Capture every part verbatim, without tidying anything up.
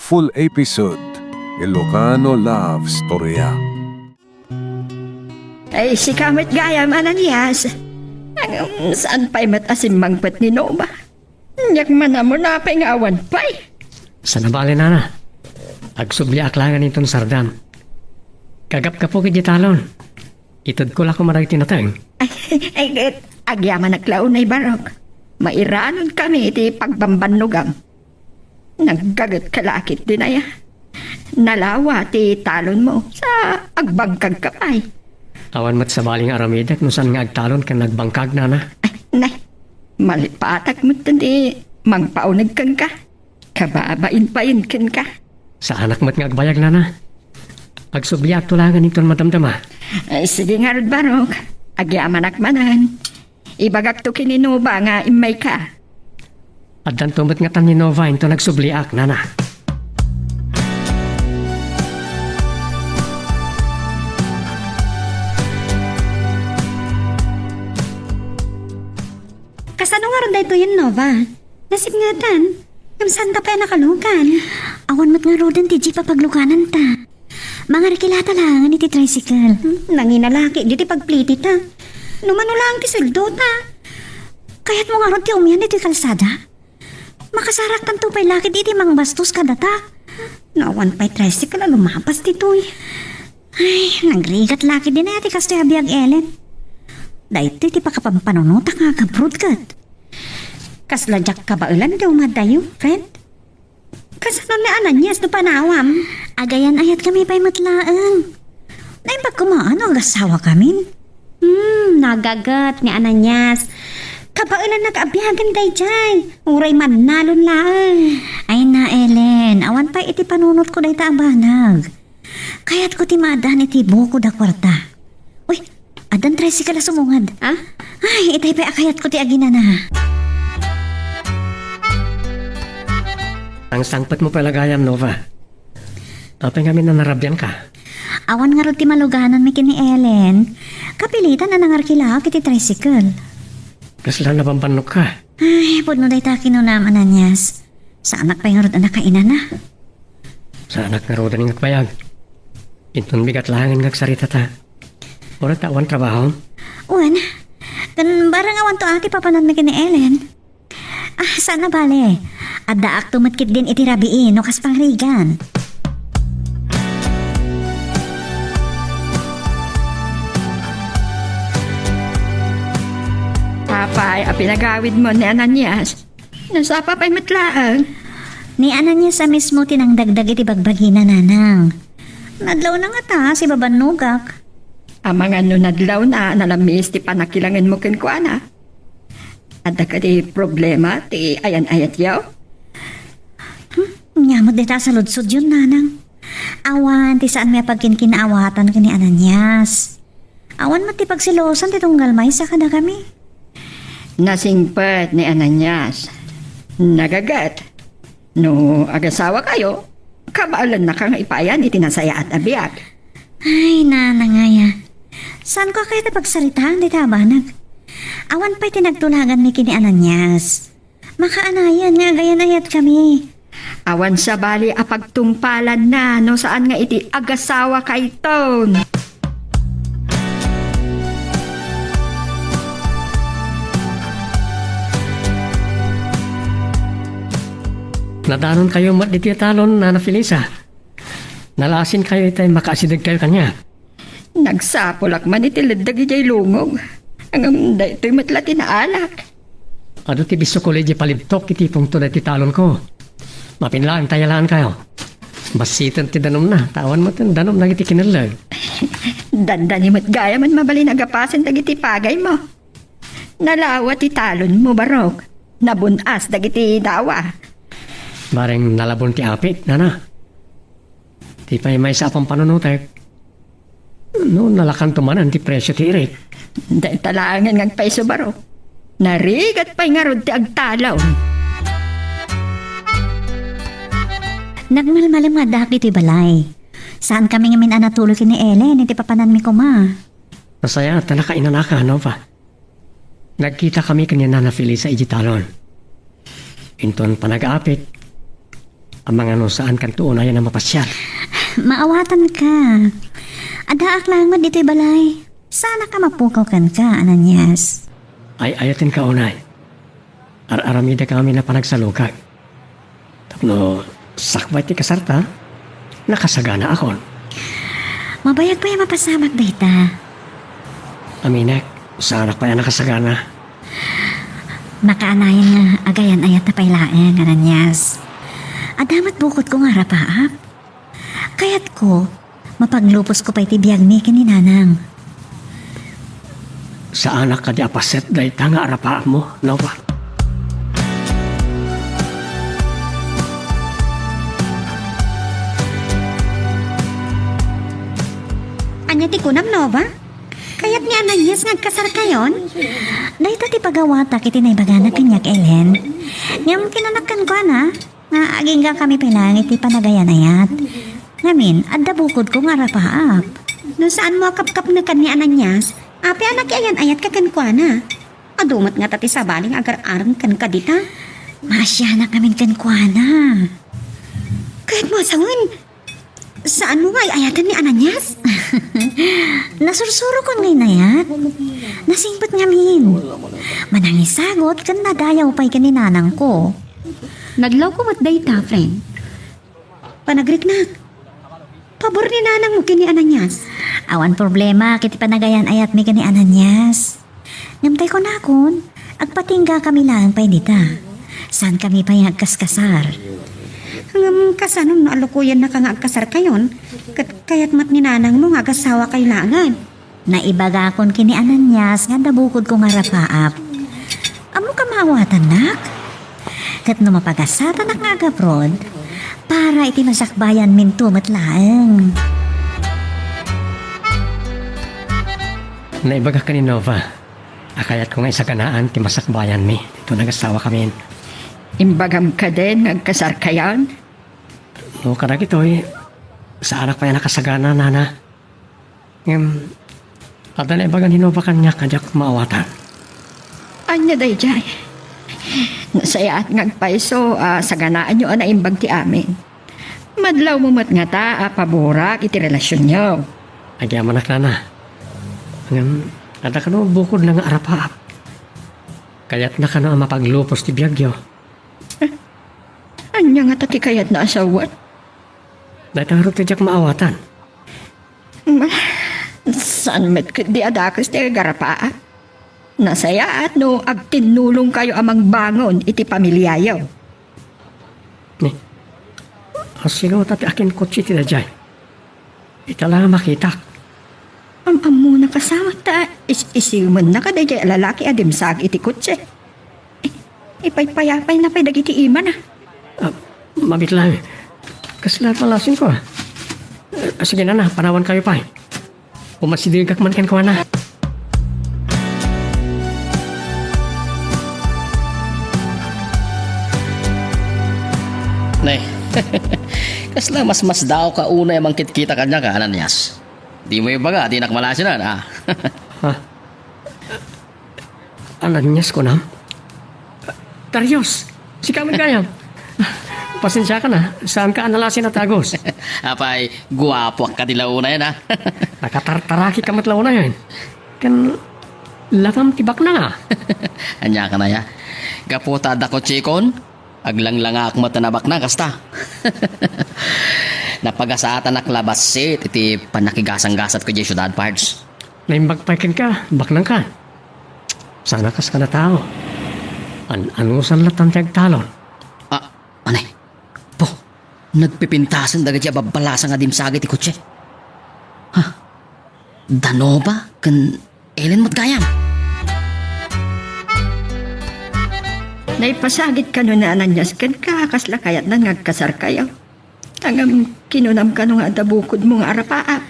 Full episode, Ilocano Love Storya. Ay, sika met gayam, Ananias. Ngem, saan pay met a simmangpet ni Nova? Diak man ammo apay nga awan pay. Saan a bale, nana. Agsubliak laengen inton sardam. Kagapgapuk iti talon. Itedko la koma dagiti nateng. Ay, ay, agyamanak la unay, Barok. Mairanon kami iti pagbambannogam. Naggagetka la ketdin aya. Nalawa ti talonmo, sa agbangkagka pay. Awan met sabali nga aramidek no saan nga agtalon ken agbangkag, nana. Ay, nay, malpatak met ti mangpauneg kenka. Kababain pay kenka. Saanak met nga agbayag, nana. Agsubliakto laengen inton madamdama. Ay, sige ngarud, Barok. Agyamanak manen. Ibagakto ken ni Nova nga immayka. Addanto met ngatan ni Nova inton agsubliak, nana. Kasano ngarud daytoyen, Nova? Nasipngatan. Ngem saanta pay a nakalukan? Awan met ngaruden ti jeep a paglukananta. Mangarkilata laengen iti tricycle. Hmm, nanginala ketdi ti pagplitita. No mano laeng ti sueldota. Kayatmo ngarud ti umian ditoy kalsada? Makasaraktanto pay la ketdi iti mangbastos kadata. No awan pay tricycle a lumapas ditoy. Ay, nagrigat la ketdin aya ti kastoy a biag, Ellen. Daytoy ti pakapampanunota nga agabroad ket. Kasla diak kabaelan ti umadayo, friend. Kasano ni Ananias no panawam? Agayan-ayatkami pay met laeng. Naimbag koma no agasawakamin. Hmm, nagaget ni Ananias. Kabaelannak a biagen daydiay. Uray mannalon laeng. Ay na, Ellen, awan pay iti panunotko dayta a banag. Kayatko ti maaddaan iti bukod a kuarta. Uy, addan tricycle a sumungad. Ah? Ay, itay pay a kayatko ti aginana. Ang sangpet mo pala gayam, Nova. Apay ngamin a narabian ka? Awan ngarud ti malugananmi ken ni Ellen. Kapilitan a nangarkilaak iti tricycle. Kasla nabambannok ka? Ay, pudno dayta kinunam, Ananias. Saanak pay ngarud a nakainana. Saanak ngaruden nga agbayag. Inton bigat laengen nga agsaritata. Uray ta awan trabaho? Wen, ken bareng awanto a ti papananmi ken ni Ellen. Ah, saan a bale. Addaakto met ketdin iti rabii no kas pangrigan. Apay a pinagawidmo ni Ananias? Nasapa pay met laeng. Ni Ananias a mismo ti nangdagdag iti bagbagina, nanang. Nadlawna ngata, sibabannogak. Amangan no nadlawna, nalamis ti pannakilangenmo kenkuana. Adda kadi problema ti ayan-ayatyo? Hmm, ania met dayta a saludsodyon, nanang? Awan ti saanmi a pagkinkinaawatan ken ni Ananias. Awan met ti pagselosan ti tunggal maysa kadakami. Nasingpet ni Ananias. Nagaget. No agasawakayo, kabaelannaka nga ipayan iti nasayaat a biag. Ay, nanang aya. Saanko a kayat a pagsaritaan dayta a banag. Awan pay ti nagtulaganmi ken ni Ananias. Makaanayon nga agayan-ayatkami. Awan sabali a pagtungpalanna no saan nga iti agasawakayton. Nadanonkayo met ditoy a talon, Nana Felisa. Nalasinkayo itay makaasidegkayo kaniak. Nagsapulak man iti leddek idiay lungog. Ngem daytoy met la ti naalak. Adu ti bisukol idiay palibtok iti pungto daytoy talonko. Mapinlaeng ta yalaankayo. Bassiten ti danumna, ta awan met danum dagiti kinelleg. Dandani met gayam a mabalin a gapasen dagiti pagaymo. Nalawa ti talonmo, Barok. Nabun-as dagiti dawa. Bareng nalabon ti apit, nana. Ti pay maysa a pampanunotek, no nalakanto manen ti presio ti irik. Dayta laengen nga agpayso, Barok. Narigat pay ngarud ti agtalon. Nagmalmalem nga addaak ditoy balay. Saankami ngamin a natuloy ken ni Ellen iti papananmi koma. Nasayaat ta nakainanaka, Nova. Nagkitakami ken ni Nana Felisa idiay talon. Inton panag-aapit, Amangan no saankanto unayen a mapasiar. Maawatanka. Addaak laeng met ditoy balay. Saanak a mapukaw kenka, Ananias. Ay-ayatenka unay. Ar-aramidek amin a panagsalukag. Tapno sakbay ti kasarta, nakasaganaakon. Mabayag pay a mapasamak dayta. Aminek, saanak pay a nakasagana. Makaanayon nga agayan-ayatna pay laeng, Ananias. Adda met bukodko nga arapaap. Kayatko, mapagluposko pay ti biagmi ken ni Nanang. Saanak kadi a paset dayta nga arapaapmo, Nova? Ania ti kunam, Nova? Kayat ni Ananias nga agkasarkayon? Dayta ti pagawatak iti naibagana kaniak, Ellen. Ngem kinanak kenkuana nga aginggakami pay laeng iti panagayan-ayat. Ngamin, adda bukodko nga arapaap. No saanmo a kapkapnekan ni Ananias, apay a nakiayan-ayatka kenkuana? Adu met ngata ti sabali nga agar-arem kenka dita. Maasianakamin kenkuana. Kayatmo a sawen, saanmo nga ay-ayaten ni Ananias? Nasursurokon nga inayat. Nasingpet ngamin. Manangisagut ken nadayaw pay ken ni nanangko. Nadlawko met dayta, friend. Panagriknak. Pabor ni nanangmo ken ni Ananias. Awan problema ket ti panagayan-ayatmi ken ni Ananias. Ngem tay kunakon, agpatinggakami laeng pay dita. Saankami pay nga agkaskasar. Ngem kasano no alukuyannaka nga agkasarkayon, ket kayat met ni nanangmo nga agasawakayo laengen? Naibagakon ken ni Ananias nga adda bukodko nga arapaap. Ammok a maawatannak? Ket no mapagasatanak nga agabroad, para iti masakbayanminto met laeng. Naibagak ken ni Nova a kayatko nga isaganaan ti masakbayanmi ditoy nagasawakamin. Imbagam kadin nga agkasarkayon? No kadagitoy, saanak pay a nakasagana, nana. Ngem, adda naibaga ni Nova kaniak a diak maawatan. Ania daydiay? Nasayaat nga agpayso a saganaanyo a naimbag ti amin. Madlawmo met ngata a paborak iti relasionyo. Agyamanak, nana. Ngem, adda kano bukodna nga arapaap. Kayatna kano a mapaglupos ti biagyo. Ania ngata ti kayatna a sawen? Dayta ngarud ti diak maawatan. Ma, saan met ketdi a dakes ti agarapaak? Nasayaat no agtinnulongkayo a mangbangon iti pamiliayo. Ni, asino ta ti akinkotse ti daydiay? Ita la nga makitak. Am-ammona kasamat ta is-isimennaka daydiay a lalaki a dimsaag iti kotse. Ipaypayapayna pay dagiti imana. Ah, mabitlang. Kasla palasinko, ah. Ah, sige, nana, panawankayo pay. Umasidegak man kenkuana. Ne. Kasla masmasdaawka unay a mangkitkita kaniak, Ananias. Dimo ibaga, dinak malasinan, ah. Ha? Ananias, kunam? Darius, sika met gayam. Pasensiakan, saanka a nalasin a tagus. Apay, guapoak kadi la unayen, ah. Nakatartarakika met la unayen. Ken lakam ti baknang, ah. Ania kano aya? Gapu ta adda kotseko, aglanglangaak met a nabaknang kasta. Napagasatanak la bassit iti pannakigasanggasatko idiay siudad, Pards. Naimbag pay kenka, baknangkan. Saan a kas kada tao. An-anusan latta ti agtalon. Ah, ania? Po, nagpipintasen dagiti ababbalasang a dimsaag iti kotse. Ha? Da Nova ken Ellen met gayam. Naipasagid kano ni Ananias kenka a kasla kayatna nga agkasarkayo? Ngem kinunam kano nga adda bukodmo nga arapaap?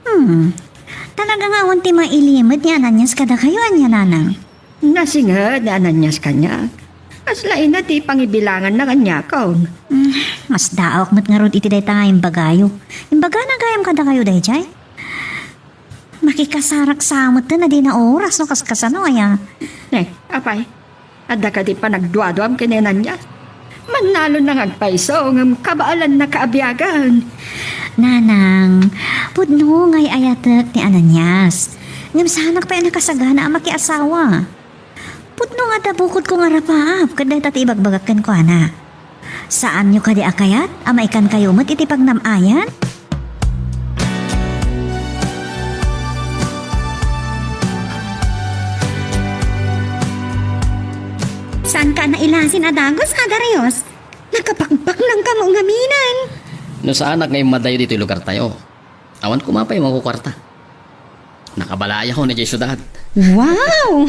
Hmm. Talaga nga awan ti mailimed ni Ananias kadakayo, ania, nanang? Nasinged ni Ananias kaniak. Kasla ina ti pangibilanganna kaniakon. Hmm, masdaawak met ngarud iti dayta nga imbagayo. Imbagana gayam kadakayo daydiay? Makikasarak sa metten a dina oras no kaskasano aya. Ne, apay, adda kadi panagduaduam ken ni Ananias? Mannalonna nga agpayso, ngem kabaelannaka a biagen. Nanang, pudno nga ay-ayatek ni Ananias. Ngem saanak pay a nakasagana a makiasawa. Pudno nga adda bukodko nga rapaap ket dayta ti ibagbagak kenkuana. Saanyo kadi a kayat a maikankayo met iti pagnam-ayan? Saanka a nailasin a dagus, a Darius? Nakapakpaknangkamo ngamin. No saanak nga immadayo ditoy lugartayo, awan koma pay makukuarta. Nakabalay ako na diay siudad. Wow!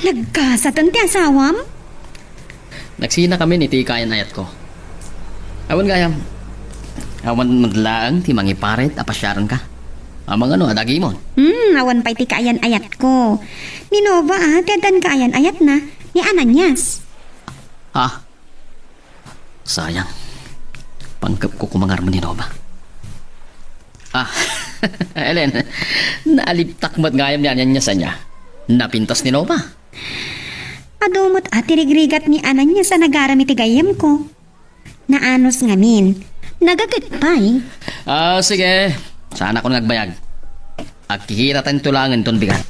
Nagkasaten ti asawam? Nagsinakamin iti kaayan-ayatko. Awan gayam. Awan met laeng ti mangiparit a pasiarenka. Amangan no adda agimon. Hmm, awan pay ti kaayan-ayatko. Ni Nova, ah, ti addan kaayan-ayatna. Ni Ananias. Ha? Sayang. Pangkepko koma ngarud ni Nova. Ah, Ellen, naalibtak met gayam ni Ananias ania. Napintas ni Nova. Adu met a ti rigrigat ni Ananias a nagaram iti gayyemko. Naanus ngamin. Nagaget pay. Ah, sige. Saanakon nga agbayag. Agkikitatayo laengen ton bigat.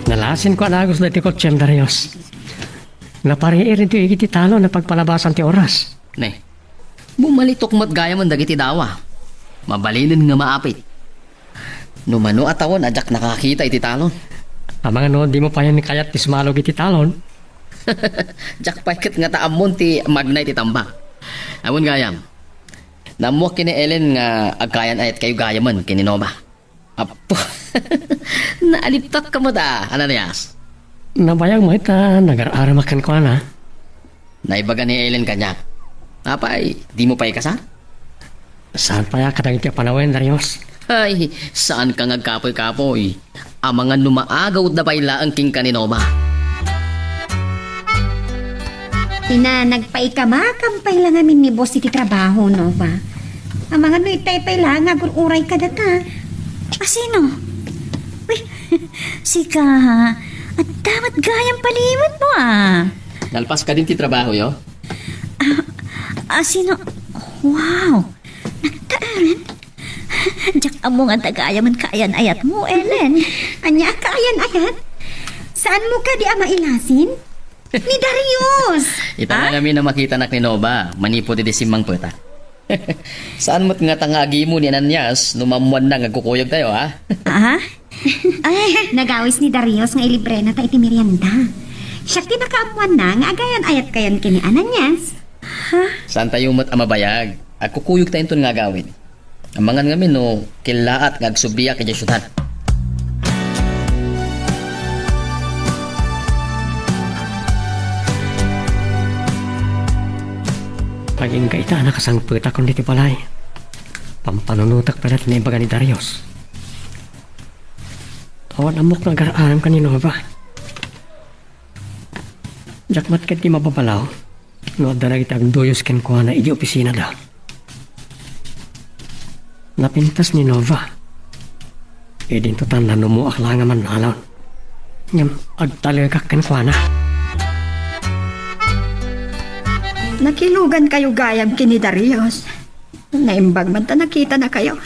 Nalasinko a dagus daytoy kotsem, Darius. Napariir ditoy iti talon a pagpalabasan ti oras. Ne, bumalitok met gayamen dagiti dawa. Mabalinen nga maapit. No mano a tawen a diak nakakita iti talon. Amangan no dimo payen kayat ti sumalog iti talon. Diak pay ket ngata ammon ti magna iti tambak. Awan gayam. Naammoak ken ni Ellen nga agkaayan-ayatkayo gayamen ken ni Nova. Apo. Naalibtakka met a, Ananias. Nabayag met a nagar-aramak kenkuana. Naibaga ni Ellen kaniak. Apay, dimo pay ikasar? Saan pay a kadagiti a panawen, Darius? Ay, saanka nga agkapuy-kapuy. Amangan no maagawda pay laeng kenka ni Nova. Ina, nagpaikamakam pay la ngamin ni boss iti trabaho, Nova. Amangan no itay pay la nga agur-uray kadata. Asino? Uy, sika, ha? Adda met gayam paliwetmo, ah. Nalpas kadin ti trabahoyo? Ah, asino? Wow! Nagtaeren? Diak ammo nga adda gayamen kaayan-ayatmo, Ellen. Ania a kaayan-ayat? Saanmo kadi a mailasin? Ni Darius! Ita Ah? nga ngamin a makitanak ni Nova, manipud idi simmangpetak. Saan met ngata nga agimo ni Ananias no maammuanna nga agkukuyogtayo, ha? Ah? Ay, nagawis ni Darius nga ilibrenata iti merienda. Siak ti nakaammuanna nga agayan-ayatkayon ken ni Ananias. Ha? Saantayo met a mabayag. Agkukuyogtayo inton nga agawid. Amangan ngamin no kellaat nga agsubliak idiay siudad. Agingga ita a nakasangpetakon ditoy balay. Pampanunotak pay la ti naibaga ni Darius. Awan ammok nga agar-aramka ni Nova. Diak met ketdi mababalaw no adda dagiti agduyos kenkuana idiay opisinada. Napintas ni Nova. Idinto ta nanumoak la nga mannalon. Ngem agtalekak kenkuana. Nakilugankayo gayam ken ni Darius. Naimbag man ta nakitanakayo.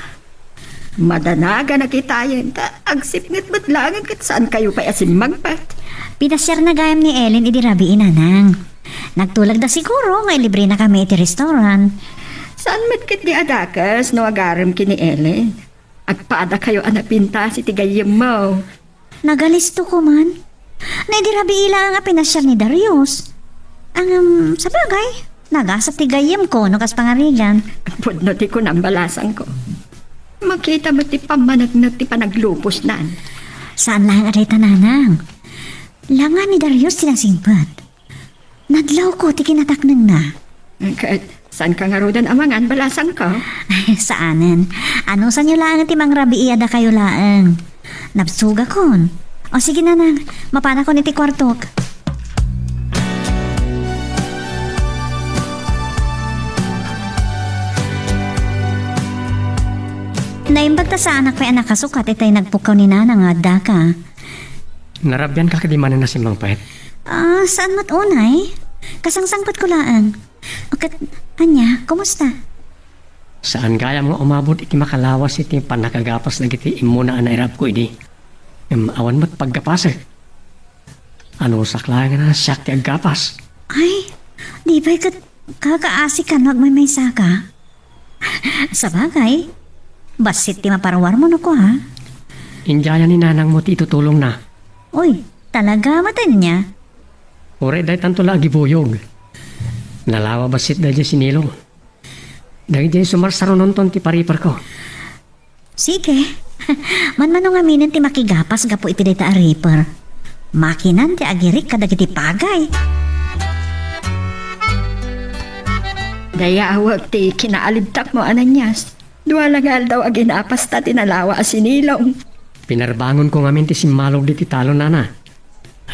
Madanaganak itayen ta agsipnget met laengen ket saankayo pay a simmangpet. Pinasiarna gayam ni Ellen idi rabii, Nanang. Nagtulagda siguro nga ilibrenakami iti restaurant. Saan met ketdi a dakes no agarem ken ni Ellen. Agpadakayo a napintas iti gayyemmo. Nagalisto koman. Naidi rabii laeng a pinasiar ni Darius. Ngem, sabagay, nagasat ti gayyemko no kas pangarigan. Pudno ti kunam, balasangko. Makita met ti pammaneknek ti panaglupos nan. Saan laeng a dayta, Nanang. Langa ni Darius ti nasingpet. Nadlawko ti kinataknengna. Ket saanka ngaruden a mangan, balasangko? Saanen. Anusanyo laeng ti mangrabii a dakayo laeng. Nabsogakon. O sige, Nanang, mapanakon iti kuartok. Naimbag ta saanak pay a nakasukat itay nagpukkaw ni Nana nga addaka. Narabianka kadi manen a simmangpet? Ah, saan met unay? Kasangsangpetko laeng. Ket, ania, kumusta? Saan gayam nga umabot iti makalawas iti pannakagapas dagiti immuna a nairapko idi. Ngem awan met paggapasek. Anusak laeng a siak ti aggapas. Ay, di pay ket kakaasikan no agmaymaysaka? Sabagay, bassit ti maparwarmo no kua. Indiayan ni nanangmo ti itutulongna. Uy, talaga met ania? Uray daytanto la agibuyog. Nalawa bassit daydiay sinilong. Dagiti sumarsarunonton ti pariperko. Sige. Manmano ngaminen ti makigapas gapu iti dayta a reaper. Makinan ti agirik kadagiti pagay. Dayawek ti kinaalibtakmo, Ananias. Dua la nga aldaw a ginapasta ti nalawa a sinilong. Pinarbangonko ngamin ti simmalog diti talon, nana.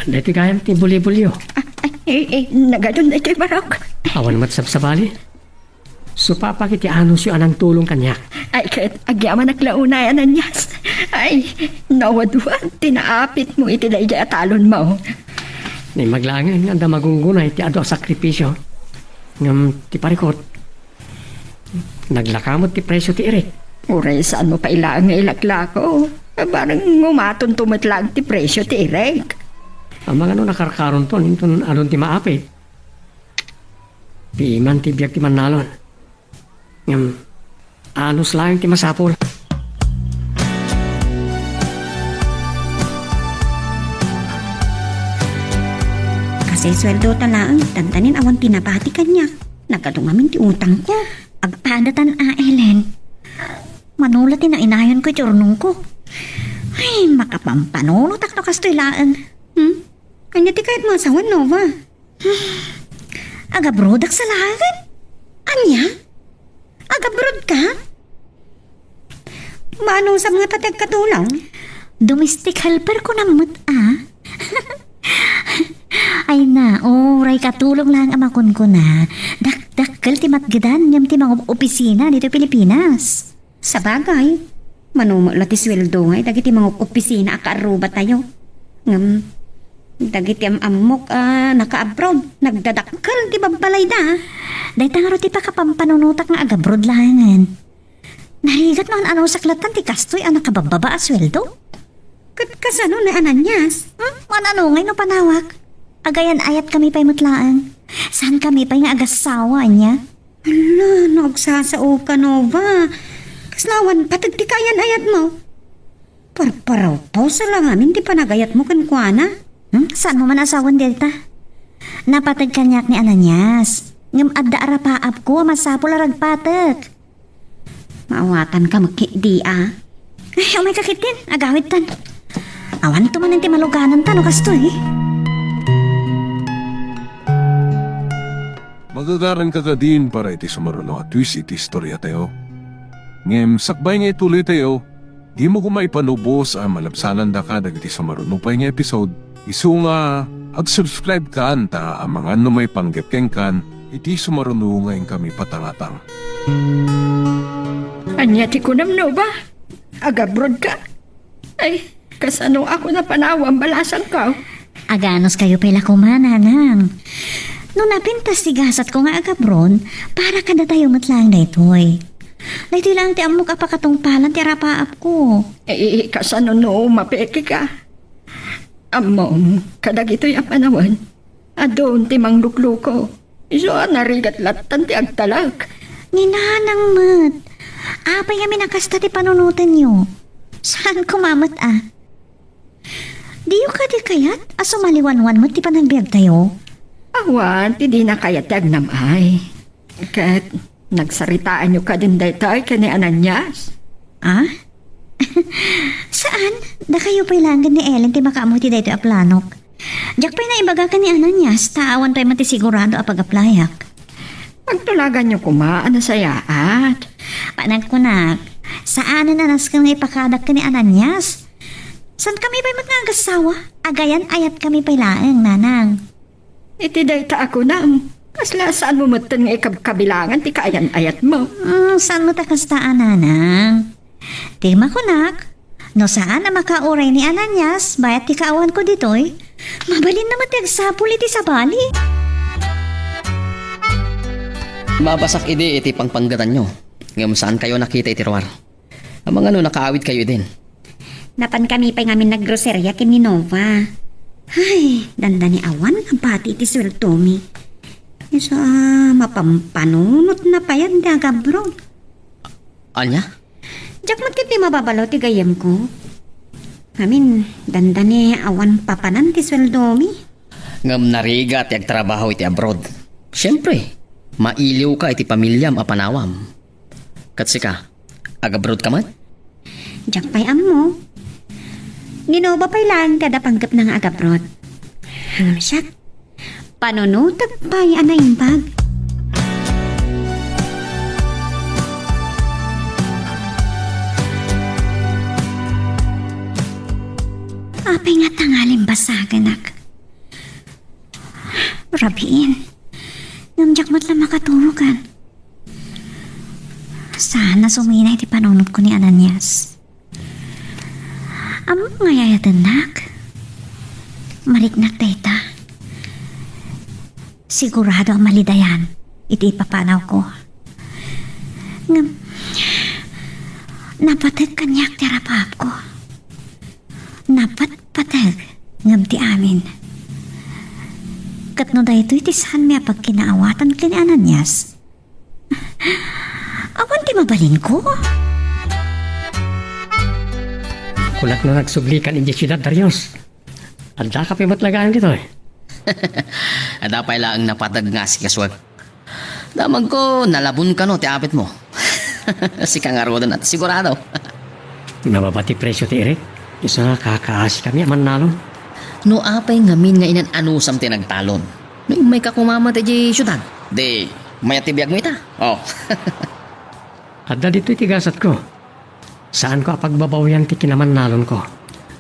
Daytoy gayam ti bulibulyo. Ah, ay, eh, eh, nagadun daytoy barok. Awan met sabsabali. Supapak iti anusyo a nangtulong kaniak. Ay, ket agyamanak la unay, Ananias. Ay, nawadwad ti naapitmo iti daydiay a talonmo. Naimbag laengen nga adda magunggunay ti adu a sakripisio. Ngem ti parikut, naglaka met ti presio ti irik. Uray saanmo pay laeng nga ilaklako. Bareng umatonto met laeng ti presio ti irik. Amangan no nakarkaronton inton adun ti maapit. Piman ti biag ti mannalon. Ngem, anus laeng ti masapul. Kasi sueldo ta laeng, tantanin awan ti nabati kaniak. Nagadu ngamin ti utangko. Agpadatan a, Ellen. Mano la ti nainayonko iti urnongko. Ay, makapampanunot no kastoy laeng. Hmm? Ania ti kayatmo a sawen, Nova? Agabrodak sa laeng? Ania? Agabrodka? Maanusam nga pati agkatulong? Domestic helper ko na met, ah. Ay na, uray katulong laeng a makunkuna. Dakdakkel ti matgedan ngem ti mangopisina ditoy Pilipinas. Sabagay, mano met la ti sueldo nga dagiti mangopisina a kaarrubatayo. Ngem, dagiti am-ammok a naka-abroad, nagdadakkel ti babbalayda. Dayta ngarud ti pakapampanunotak nga agabroad laengen. Narigat no an-anusak lattan ti kastoy a nakababbaba a sueldo. Ket kasano ni Ananias? Hmm? Maan-ano ngay no panawak? Agayan-ayatkami pay met laeng. Saankami pay nga agassawa, ania? Hala, no agsasaoka, Nova. Kasla awan pateg ti kaayan-ayatmo. Parparawpawsa la ngamin ti panagayatmo kenkuana. Hmm? Saanmo man a sawen dayta? Napateg kaniak ni Ananias. Ngem adda a rapaapko a masapul a ragpatek. Maawatanka met ketdi, a. Ay, umayka ketdin. Agawidtan. Awanto manen ti malugananta no kastoy. Magagaranka kadin para iti sumaruno a twist iti istoriatayo. Ngem sakbay nga ituloytayo, dimo koma ipanubos a malabsanandaka dagiti sumaruno pay nga episode, isu nga ag-subscribe kan ta amangan no maipanggep kenkan iti sumaruno nga inkami patangatang. Ania ti kunam, Nova? Agabroad ka? Ay, kasano a kuna panawan balasangko? Aganuskayo pay la koma, nanang. No napintas ti gasatko nga agabroad, para kadatayo met laeng daytoy. Daytoy laeng ti ammok a pakatungpalan ti rapaapko. Eh, kasano no mapekeka? Ammom, kadagitoy a panawen, adun ti manglukluko. Isu a narigat lattan ti agtalek. Ni nanang met. Apay ngamin a kasta ti panunotenyo? Saan koma met a? Diyo kadi kayat a sumaliwanwan met ti panagbiagtayo? Awan ti dina kayat ti agnam-ay. Ket nagsaritaanyo kadin daytoy ken ni Ananias? Ah? Saan? Dakayo pay laeng ken ni Ellen ti makaammo iti daytoy a planok. Diak pay naibaga ken ni Ananias, ta awan pay met ti sigurado a pag-applyak. Pagtulaganyo koma a nasayaat. Panagkunak, saanen a nasken nga ipakadak ken ni Ananias. Saankami pay met nga agassawa, agayan-ayatkami pay laeng, nanang. Iti dayta a kunam, kasla saanmo metten nga ikabkabilangan ti kaayan-ayatmo? Mm, saan met a kasta a, nanang? Ti makunak, no saan a makauray ni Ananias bayat ti kaawanko ditoy, mabalinna met ti agsapul iti sabali. Mabasak idi iti pangpanggetanyo, ngem saankayo nakita iti ruar. Amangan no nakaawidkayo idin. Napankami pay ngamin naggroseria ken ni Nova. Ay, dandani awan a bati iti sueldomi. Isu a mapampanunotna pay ti agabroad. Ania? Diak met ketdi mababalo ti gayyemko. Ngamin, dandani awan papanan ti sueldomi. Ngem narigat ti agtrabaho iti abroad. Siempre, mailiwka iti pamiliam a panawam. Ket sika, agabroad ka met? Diak pay ammo. Ni Nova pay laeng ti adda panggepna nga agabroad. Ngem siak, panunotek pay a naimbag. Apay nga tangalim basaganak? Rabiin. Ngem diak met la makaturogan. Saan a sumina iti panunotko ni Ananias. Ammom nga ay-ayatennak? Mariknak dayta. Sigurado a malidayan iti ipapanawko. Ngem, napateg kaniak ti arapaapko. Napatpateg ngem ti amin. Ket no daytoy ti saanmi a pagkinaawatan ken ni Ananias, awan ti mabalinko. Kunak no nagsublikan idiay siudad, Darius. Addaka pay met la gayam ditoy. Adda pay laeng napateg nga asikasuek. Damagko, nalabon kano ti apitmo. Sika ngaruden, sigurado. Nababa ti presio ti irik. Isu nga kakaasikami a mannalon. No apay ngamin nga inan-anusam ti nagtalon, no immayka koma met idiay siudad, di mayat ti biagmo ita. Oh. Adda ditoy ti gasatko. Saanko a pagbabawian ti kinamannalonko.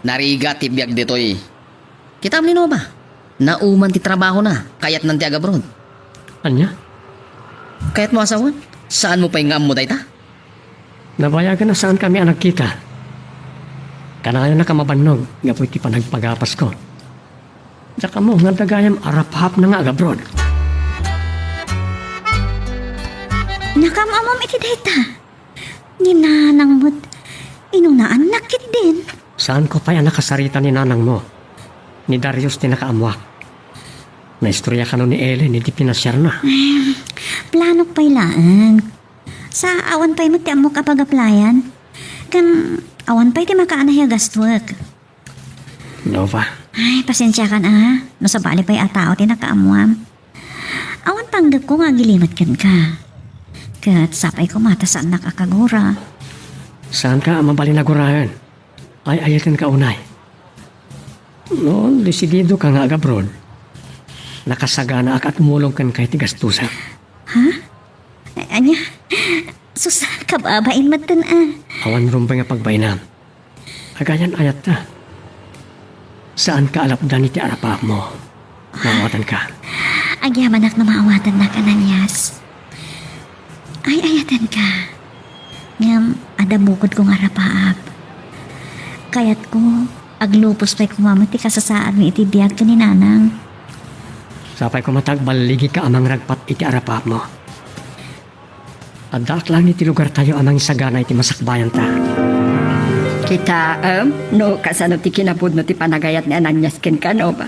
Narigat ti biag ditoy. Kitam ni Nova. Nauman ti trabahona, kayatnan ti agabroad. Ania? Kayatmo a sawen? Saanmo pay nga ammo dayta? Nabayagen a saankami a nagkita. Kanayonnak a mabannog gapu iti panagpagapasko. Diak ammo nga adda gayam arapaapna nga agabroad. Nakam-amom iti dayta. Ni nanang met, inunaannak ketdin. Saanko pay a nakasarita ni nanangmo. Ni Darius ti nakaammoak. Naistorya kano ni Ellen iti pinasiarna. Em, planok pay laeng. Sa awan pay met ti ammok a pagaplayan. Ken awan pay ti makaanay a gastuek. Nova. Ay, pasensiakan a. No sabali pay a tao ti nakaammoam. Awan panggepko nga agilimed kenka. Ket sapay koma ta saannak a kagura. Saanka a mabalin a guraen. Ay-ayatenka unay. No desididoka nga agabroad, nakasaganaak a tumulong kenka iti gastusak. Ha? Ania? Sus, kababain metten a. Awan rumbeng a pagbainam. Agayan-ayatta. Saanka a lapdan iti arapaapmo. Maawatanka. Agyamanak no maawatannak, Ananias. Ay-ayatenka. Ngem adda bukodko nga arapaap. Kayatko, aglupos pay koma met ti kasasaadmi iti biag ken ni nanang. Sapay koma ta agballigika a mangragpat iti arapaapmo. Addaak laeng iti lugartayo a mangisagana iti masakbayanta. Kitaem no kasano ti kinapudno ti panagayat ni Ananias kenka, Nova.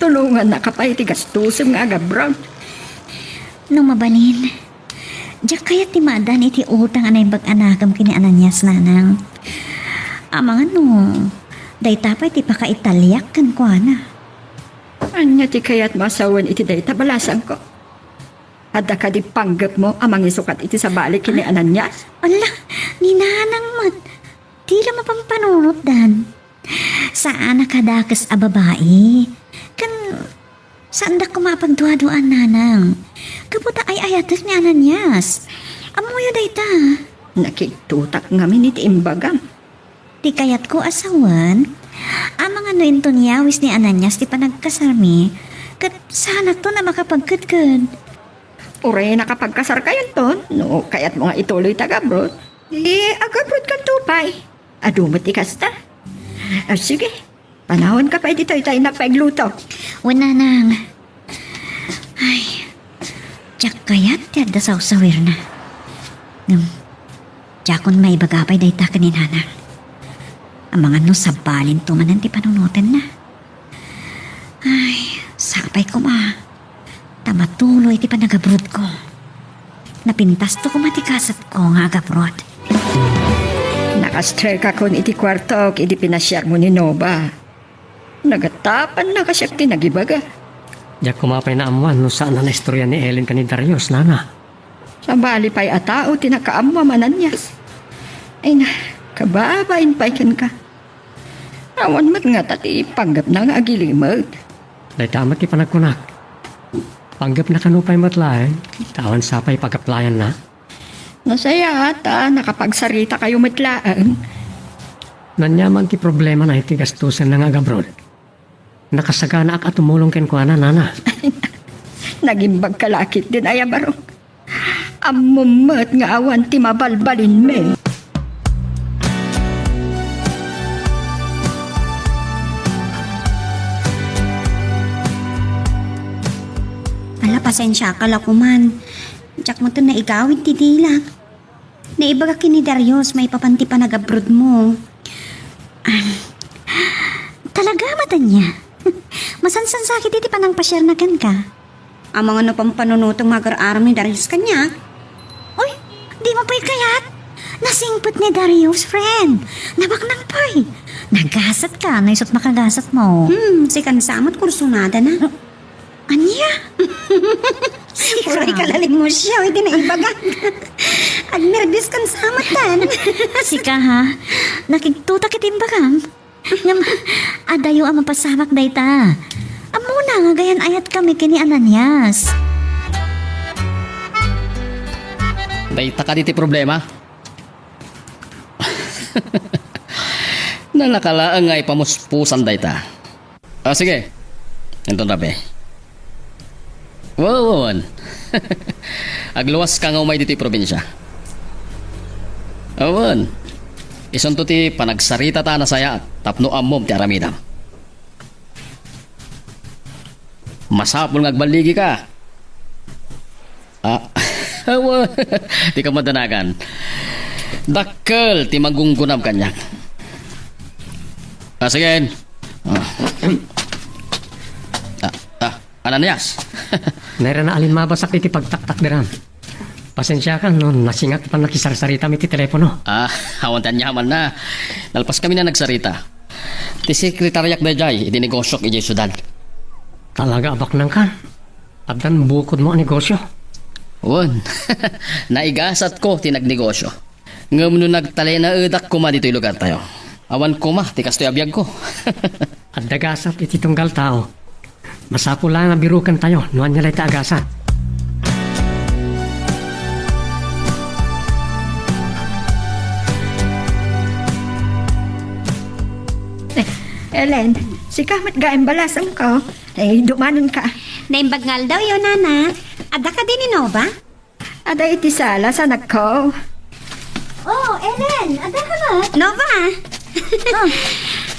Tulongannaka pay iti gastosem nga agabroad. No mabalin, diak kayat ti maaddaan iti utang a naimbag a nakem ken ni Ananias, nanang. Amangan no dayta pay ti pakaitaliak kenkuana. Ania ti kayatmo a sawen iti dayta, balasangko? Adda kadi panggepmo a mangisukat iti sabali ken ni Ananias? Ala, ni nanang met. Dila mapampanunotdan. Saan a kadakes a babai. Ken saandak koma a pagduaduaan, nanang. Gapu ta ay-ayatek ni Ananias. Ammoyo dayta. Nakigtotak ngamin iti imbagam. Ti kayatko a sawen, amangan no inton yawis ni Ananias ti panagkasarmi, ket saanakton a makapagkedked. Uray nakapagkasarkayonton, no kayatmo nga ituloy ti agabroad, Di, agabrodkanto pay. Adu met ti kasta. Ah, sige, panawanka pay ditoy ta innak pay agluto. Wen, nanang. Ay, diak kayat ti adda sawsawirna. Ngem, diakon maibaga pay dayta ken ni nanang. Amangan no sabbalinto manen ti panunotenna. Ay, sapay koma ta matuloy ti panagabrodko. Napintasto koma ti gasatko nga agabrod. Nakastrek akon iti kuartok idi pinasiarmo ni Nova. Nagatapannaka siak ti nagibaga. Diak koma pay naammoan no saan a naistorya ni Ellen ken ni Darius, nana. Sabali pay a tao ti nakaammo a mananias. Ay na, kababain pay kenka. Awan met ngata ti panggepna nga agilimed. Dayta met ti panagkunak. Panggepna kano pay met laeng, ta awan sa pay pagaplayanna. Nasayaat a nakapagsarita kayo met laeng. Naniaman ti problemana iti gastusenna nga agabrod. Nakasaganaak a tumulong kenkuana, nana. Nagimbagka la ketdin aya, barok. Ammom met nga awan ti mabalbalinmi. Ala, pasensiaka la koman. Diak metten naigawid ti dilak. Naibaga ken ni Darius maipapan ti panagabrodmo. Ah, talaga met ania? Masansansa ketdi ti panangpasiarna kenka. Amangan no pampanunotem nga agar-aram ni Darius kaniak. Uy, dimo pay kayat? Nasingpet ni Darius, friend. Nabaknang pay. Nagasatka, no isut makagasatmo. Hmm, sikan sa met kursunadana. Ania? Uray kalalimmo siya, iti naibaga. Agnerbios kan sa met tan. Sika, ha? Nakigtutak iti imbagam. Ngem, adayo a mapasamak dayta. Ammona nga agayan-ayatkami ken ni Ananias. Dayta kadi ti problema? Nalaka laeng nga ipamuspusan dayta. Ah, sige. Inton rabii. Wen, wen, wen. Agluaska nga umay ditoy probinsia. Wen. Isunto ti panagsaritata a nasayaat tapno ammom ti aramidem. Masapul nga agballigika. Ah, awa, ti kamadanagan. Dakkel ti manggunggunam kaniak. Ah, sige. Ah. Ah, ah, Ananias. Nairana a limmabas iti pagtaktakderam. Pasensiakan no nasingat ti pannakisarsaritam iti telepono. Ah, awan ti aniamanna. Nalpaskami a nagsarita. Ti sekretariak daydiay iti negosiok idiay siudad. Talaga a baknangkan? Addan bukodmo a negosio? Wen, naigasatko ti nagnegosio. Ngem no nagtalinaedak koma ditoy lugartayo, awan koma ti kastoy a biagko. Adda gasat iti tunggal tao. Masapul laeng a birukentayo no ania dayta a gasat. Eh, Ellen, sika met gayam balasangko. Eh, dumanonka. Naimbag nga aldawyo, nana. Adda kadi ni Nova? Adda iti sala, sanakko. Oh, Ellen, adda ka met? Nova! Oh.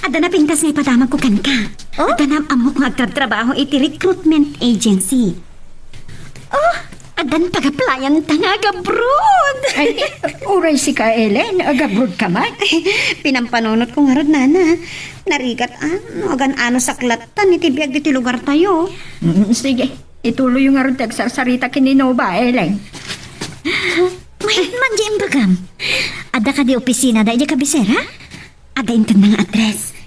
Adda napintas nga ipadamagko kenka. Oh? Adda naam-ammok nga agtrabtrabaho iti recruitment agency. Oh, addan pag-applyan ta nga agabroad. Ay, uray sika, Ellen, agabroad ka met? Pinampanunotko ngarud, nana. Narigat, ah, no agan-ano saklatan iti biag iti lugartayo. Mm, sige, ituloyyo ngarud ti agsarsarita ken ni Nova, Ellen. Mayat man di imbagam. Adda kadi opisina daydi kabisera? Adda intedna nga address.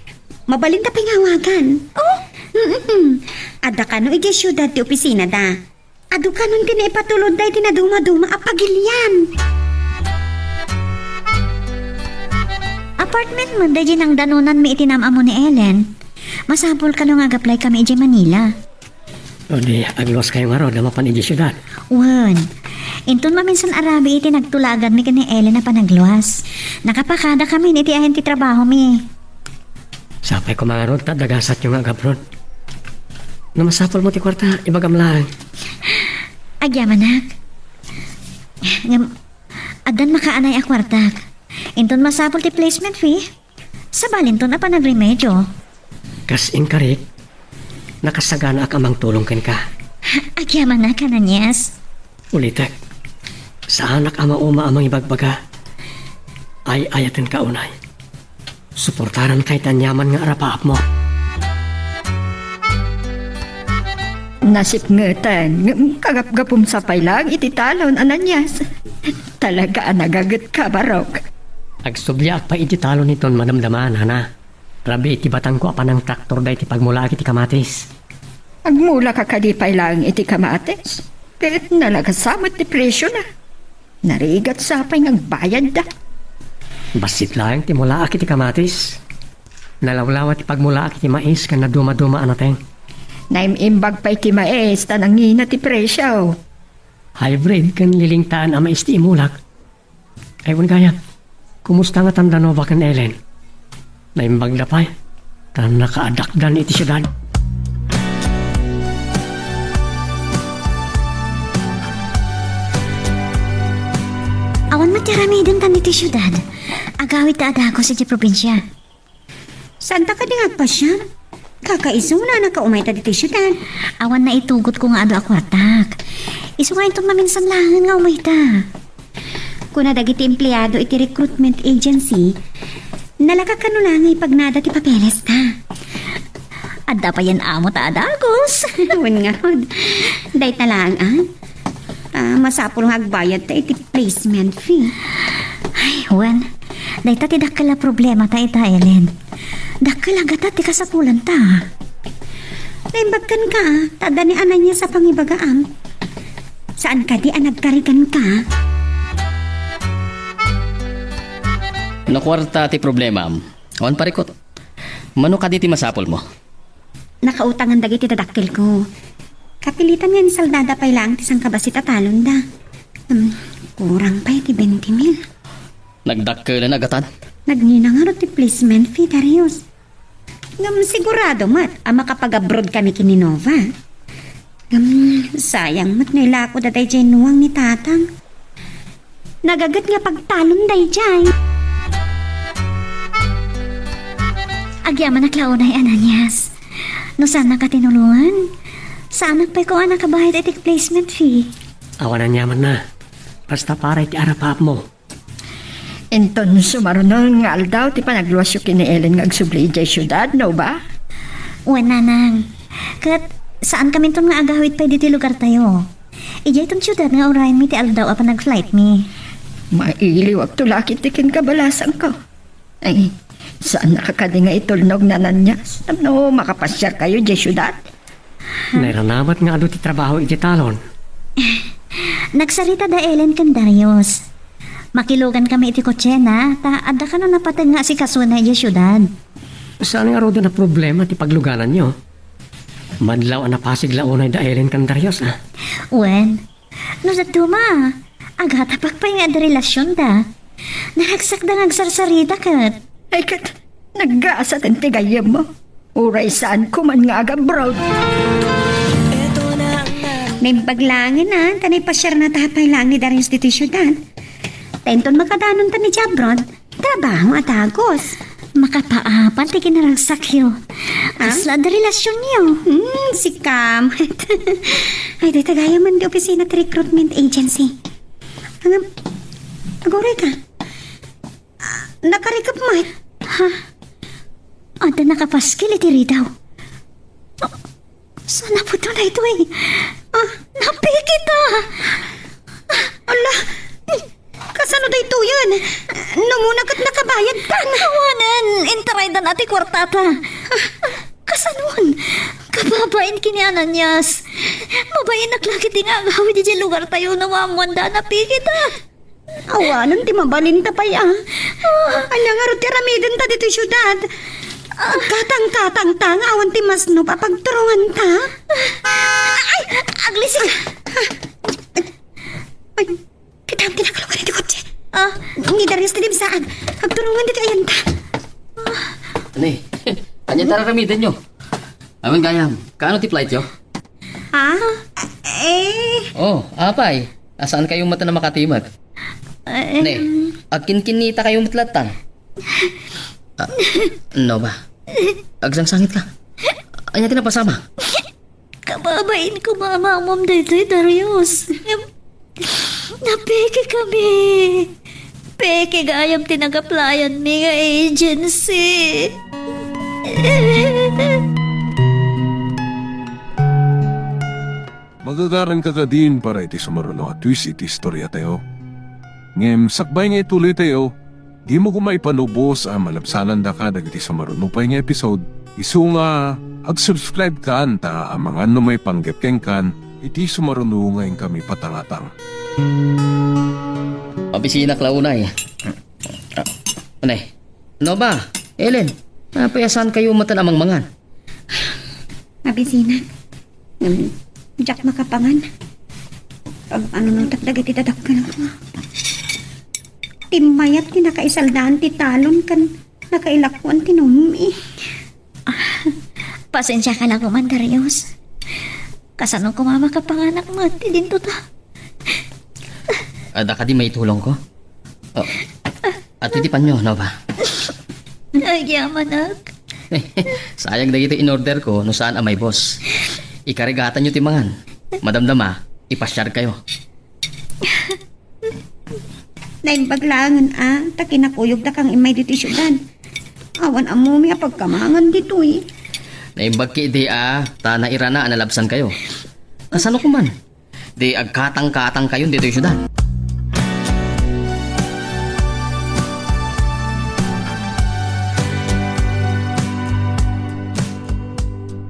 Mabalinda pay nga awagan. Oh? Mm-mm. Adda kano idiay siudad ti opisina da. Adu kanon ti naipatulod daydi nadumaduma a pagilian. Apartment met daydi nangdanonanmi iti naam-ammo ni Ellen. Masapul kano nga agapplaykami idiay Manila. O di, agluaskayo ngarud a mapan idiay siudad. Wen, inton maminsan a rabii iti nagtulaganmi ken ni Ellen a panagluas. Nakapakadakamin iti ayan ti trabahomi. Sapay koma ngarud ta adda gasatyo nga agabroad. No masapulmo ti kuarta, ibagam laeng. Agyamanak. Ngem, Addan makaanay a kuartak. Inton masapul ti placement fee, sabalinton a panagremedio. Kas inkarik, nakasaganaak a mangtulong kenka. Agyamanak, Ananias. Ulitek, saanak a mauma a mangibagbaga. Ay-ayatenka unay. Suportaranka iti aniaman nga arapaapmo. Nasipngeten, ngem kagapgapum sa pay laeng iti talon, Ananias. Talaga a nagagetka, Barok. Agsubliak pay iti talon iton madamdama, nana. Rabii ti batangko a panangtraktorda iti pagmulaak iti kamatis. Agmulaka kadi pay laeng iti kamatis? Ket nalagasa met ti presiona. Narigat sa pay nga agbayadda. Bassit laeng ti mulaak iti kamatis. Nalawlawa ti pagmulaak iti mais ken nadumaduma a nateng. Naim-imbag pay ti mais ta nangina ti presio. Hybrid ken lilingtaan a mais ti imulak. Ay, wen gayam, kumusta ngatan da Nova ken Ellen? Naimbagda pay, ta nakaadakdan iti siudad. Awan met ti aramidenta iti siudad. Agawidda a dagus iti probinsia. Saanta kadi nga agpasiar? Kakaisuna a nakaumayta ditoy siudad. Awan naitugotko nga adu a kuartak. Isu nga inton maminsan laengen nga umayta. Kuna dagiti empleado iti recruitment agency, nalaka kano la nga ipagnada ti papelesta. Adda payen amo ta adagus. Wen ngarud, dayta laeng, a? Ah, masapul nga agbayadta iti placement fee. Ay, wen, dayta ti dakkel a problemata ita, Ellen. Dakkel a gatat ti kasapulanta. Naimbag kenka, a, ta adda ni Ananias a pangibagaam. Saan kadi a nagkariganka? No kuarta ti problemam, awan parikut. Mano kadi ti masapulmo? Nakautangan dagiti dadakkelko. Kapilitan nga insaldada pay laeng ti sangkabassit a talonda. Hmm, kurang pay ti twenty mil. Nagdakkelan a gatan? Nangina ngarud ti placement fee, Darius. Ngem sigurado met a makapag-abroad kami ken ni Nova. Ngem sayang met no ilakoda daydiay nuang ni Tatang. Nagaget nga pagtalon daydiay. Agyamanak la unay, Ananias. No saannaka tinulongan, saanak pay koma a nakabayad iti placement fee. Awan aniamanna. Basta para iti arapaapmo. Inton sumarunon nga aldaw ti panagluasyo ken ni Ellen nga agsubli idiay siudad, Nova? Wen, nanang. Ket saan kaminton nga agawid pay ditoy lugartayo. Idiayton siudad nga urayenmi ti aldaw a panagflightmi. Mailiwakto la ket ti ken kabalasangko. Ay, saannaka kadi nga itulnog, Ananias, tapno makapasiarkayo idiay siudad? Nairanabat nga adu ti trabaho iti talon. Nagsarita da Ellen ken Darius. Makilugan kami iti kotsena, ta adda kano napateg nga asikasona idiay siudad. Saan ngaruden a problema ti paglugananyo? Madlaw a napasig la unay da Ellen ken Darius, a? Wen, no dadduma, agatapak pay nga adda relasionda. Naragsakda nga agsarsarita ket. Ay ket, naggasaten ti gayyemmo. Uray saanko man nga agabroad. Naimbag laengen, a, ta naipasiarnata pay laeng ni Darius ditoy siudad. Ta inton makadanonta idiay abroad, trabaho a dagus. Makapaapal ti kinaragsakyo. Ah? Kasla adda relasionyo. Hmm, sika met. Ay, dayta gayam ti opisina ti recruitment agency. Ngem, aguray ka. Ah, nakarikep met. Ha? Adda nakapaskil iti ridaw. Saan a pudno daytoy? Ah, napikita! Ah, ala! Kasano daytoyen? No umuna ket nakabayadkan. Awanen, intaraydan a ti kuartata. Kasanon? Kababain ken ni Ananias. Mabain a klase ti nga agawid idiay lugartayo no maammoanda a napikita. Awanen ti mabalinta pay, a. Ania ngarud ti aramidenta ditoy siudad? Katangkatangta nga awan ti masnop a pagturonganta? Ay, aglisik. Ay, kitam ti nakalugan iti kotse. Ah. Ni Darius ti dimsaan. Agturongan ditoy ayanta. Ani, ania ti aramidenyo? Awan gayam, kaano ti flightyo? Ah? Eh? Oh, apay. Saan kayo met a makatimek? Ne, agkinkinnita kayo met lattan. Ah, Nova. Agsangsangitka. Ania ti napasama? Kababain ko nga amamom daytoy, Darius. Ngem, napeke kami. Peke gayam ti nag-applyan mi nga agency. Magagaran ka kadin para iti sumaruno a twist iti istoriatayo. Ngem sakbay nga ituloytayo, dimo koma ipanubos a malabsanandaka dagiti sumaruno pay nga episode. Isu nga, ag-subscribe kan ta amangan no maipanggep kenkan iti sumaruno nga inkami patangatang. Mabisinak la unay. Anay, Nova, Ellen, apay a saan kayo met a mangmangan? Mabisinak. Ngem, diak makapangan. Pag-anunotak dagiti dadakkelko. Ti mayat ti nakaisaldaan ti talon ken nakailakuan ti num-i. Ah, pasensiaka la koman, Darius. Kasano koma makapanganak met ti dinto ta? Adda kadi maitulongko? Oh. Adtoy ti panyo, Nova. Agyamanak. Sayang dagiti in-orderko no saan a maibus. Ikarigatanyo ti mangan. Madamdama, ipasiarkayo. Naimbag laengen a, ta kinakuyogdaka nga immay ditoy siudad. Awan ammomi a pagkamangan ditoy. Naimbag ketdi a, ta nairana a nalabsankayo. Kasano koman? Di agkatangkatangkayon ditoy siudad.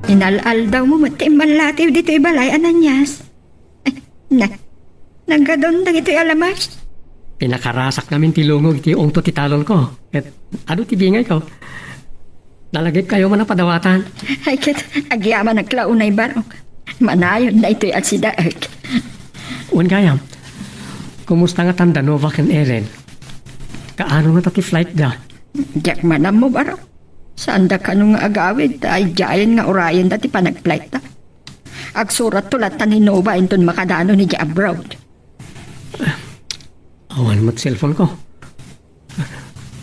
Inal-aldawmo met ti immallatiw ditoy balay, Ananias. Ay, na, naggadon dagitoy a lamas. Pinakarasak ngamin ti lungog iti ungto ti talonko. Ket adu ti bingayko. Nalagipkayo man a padawatan. Ay, ket agyamanak la unay, barok. Manayod daytoy a sidaek. Wen gayam, kumusta ngatan da Nova ken Ellen? Kaano ngata ti flight da? Diak man ammo, barok. Saanda kano nga agawid, ta idiayen nga urayenda ti panagflight da. Agsuratto latta ni Nova inton makadanon idiay abroad. Awan met cellphoneko.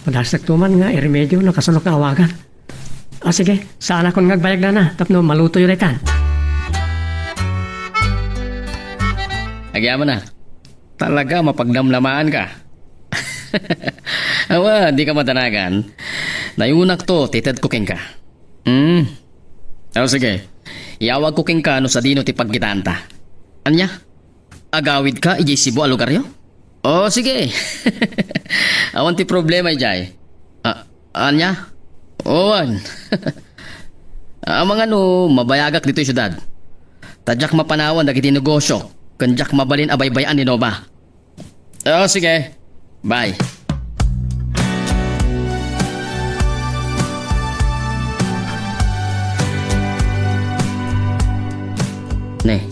Padasakto man nga iremedyo no kasano ka awagan. Ah, sige, saanakon nga agbayag dayta tapno malutoyo daytan. Agyamanak. Talaga, mapagnamnamaanka. Awa, dika madanagan. Nayunakto ti tedko kenka. Hmm. O, sige. Iyawagko kenka no sadino ti pagkitaanta. Ania? Agawidka idiay Cebu a lugaryo? O, sige. Awan ti problema idiay. Ah, ania? Awan. Amangan no mabayagak ditoy siudad. Ta diak mapanawan dagiti negosio, ken diak mabalin a baybay-an ni Nova. O, sige. Bye. Ne.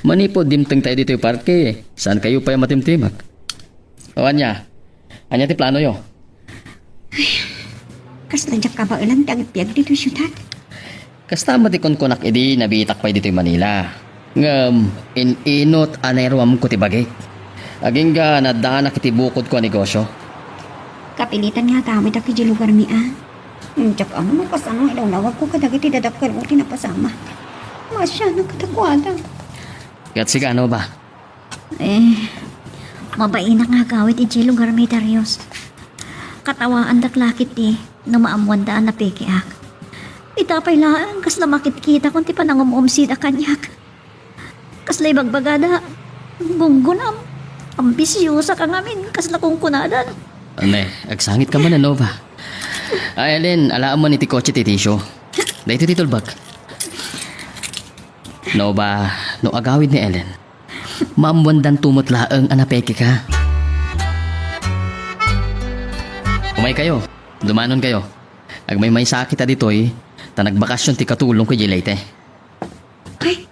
Manipud dimteng tayo ditoy parke, saan kayo pay matimtimak? O, ania? Ania ti planoyo? Kasla diak kabaelan ti agbiag ditoy siudad. Kasta met ti kunkunak idi nabiitak pay ditoy Manila. Ngem, in-inut a nairuamko ti bagik. Agingga naaddaanak iti bukodko a negosio. Kapilitan nga agawidak idiay lugarmi a. Diak ammo no kasano nga ilawnawagko kadagiti dadakkelko ti napasama. Maasianak kadakuada. Ket sika, Nova? Eh, mabainak nga agawid idiay lugarmi, Darius. Katawaandak la ketdi no maammoanda a napekeak. Ita pay laeng kasla makitkitakon ti panangum-umsida kaniak. Kasla ibagbagada, gunggunam, ambisiosaka ngamin, kasla kunkunada. Ne, agsangitka man, Nova. Ay, Ellen, alaem man iti kotse ti Tisio. Daytoy ti tulbek. Nova, no agawid ni Ellen, maammoandanto met laeng a napekeka. Umaykayo, dumanonkayo. Agmaymaysa kita ditoy, ta nagbakasyon ti katulongko idiay Leyte. Ay,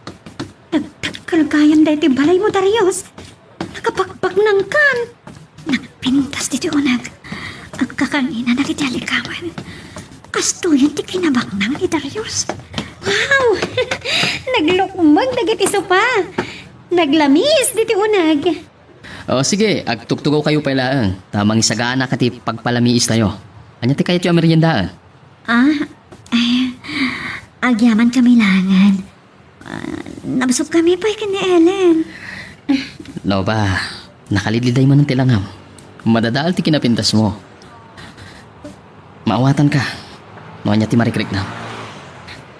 nagdakkel gayam daytoy balaymo, Darius. Nakabakbaknangkan. Nagpintas ditoy uneg. Agkakangina dagiti alligawen. Kastoyen ti kinabaknang ni Darius. Wow! Naglukmeg dagiti sopa. Naglamis ditoy uneg. O sige, agtugtugaw kayo pay laeng, ta mangisagana ka ti pagpalamiistayo. Ania ti kayatyo a meriendaen? Ah, ay, agyaman kami laengen. Ah, nabsog kami pay ken ni Ellen. Nova, nakalidliday manen ti langam. Madadael ti kinapintasmo. Maawatanka no ania ti marikriknam.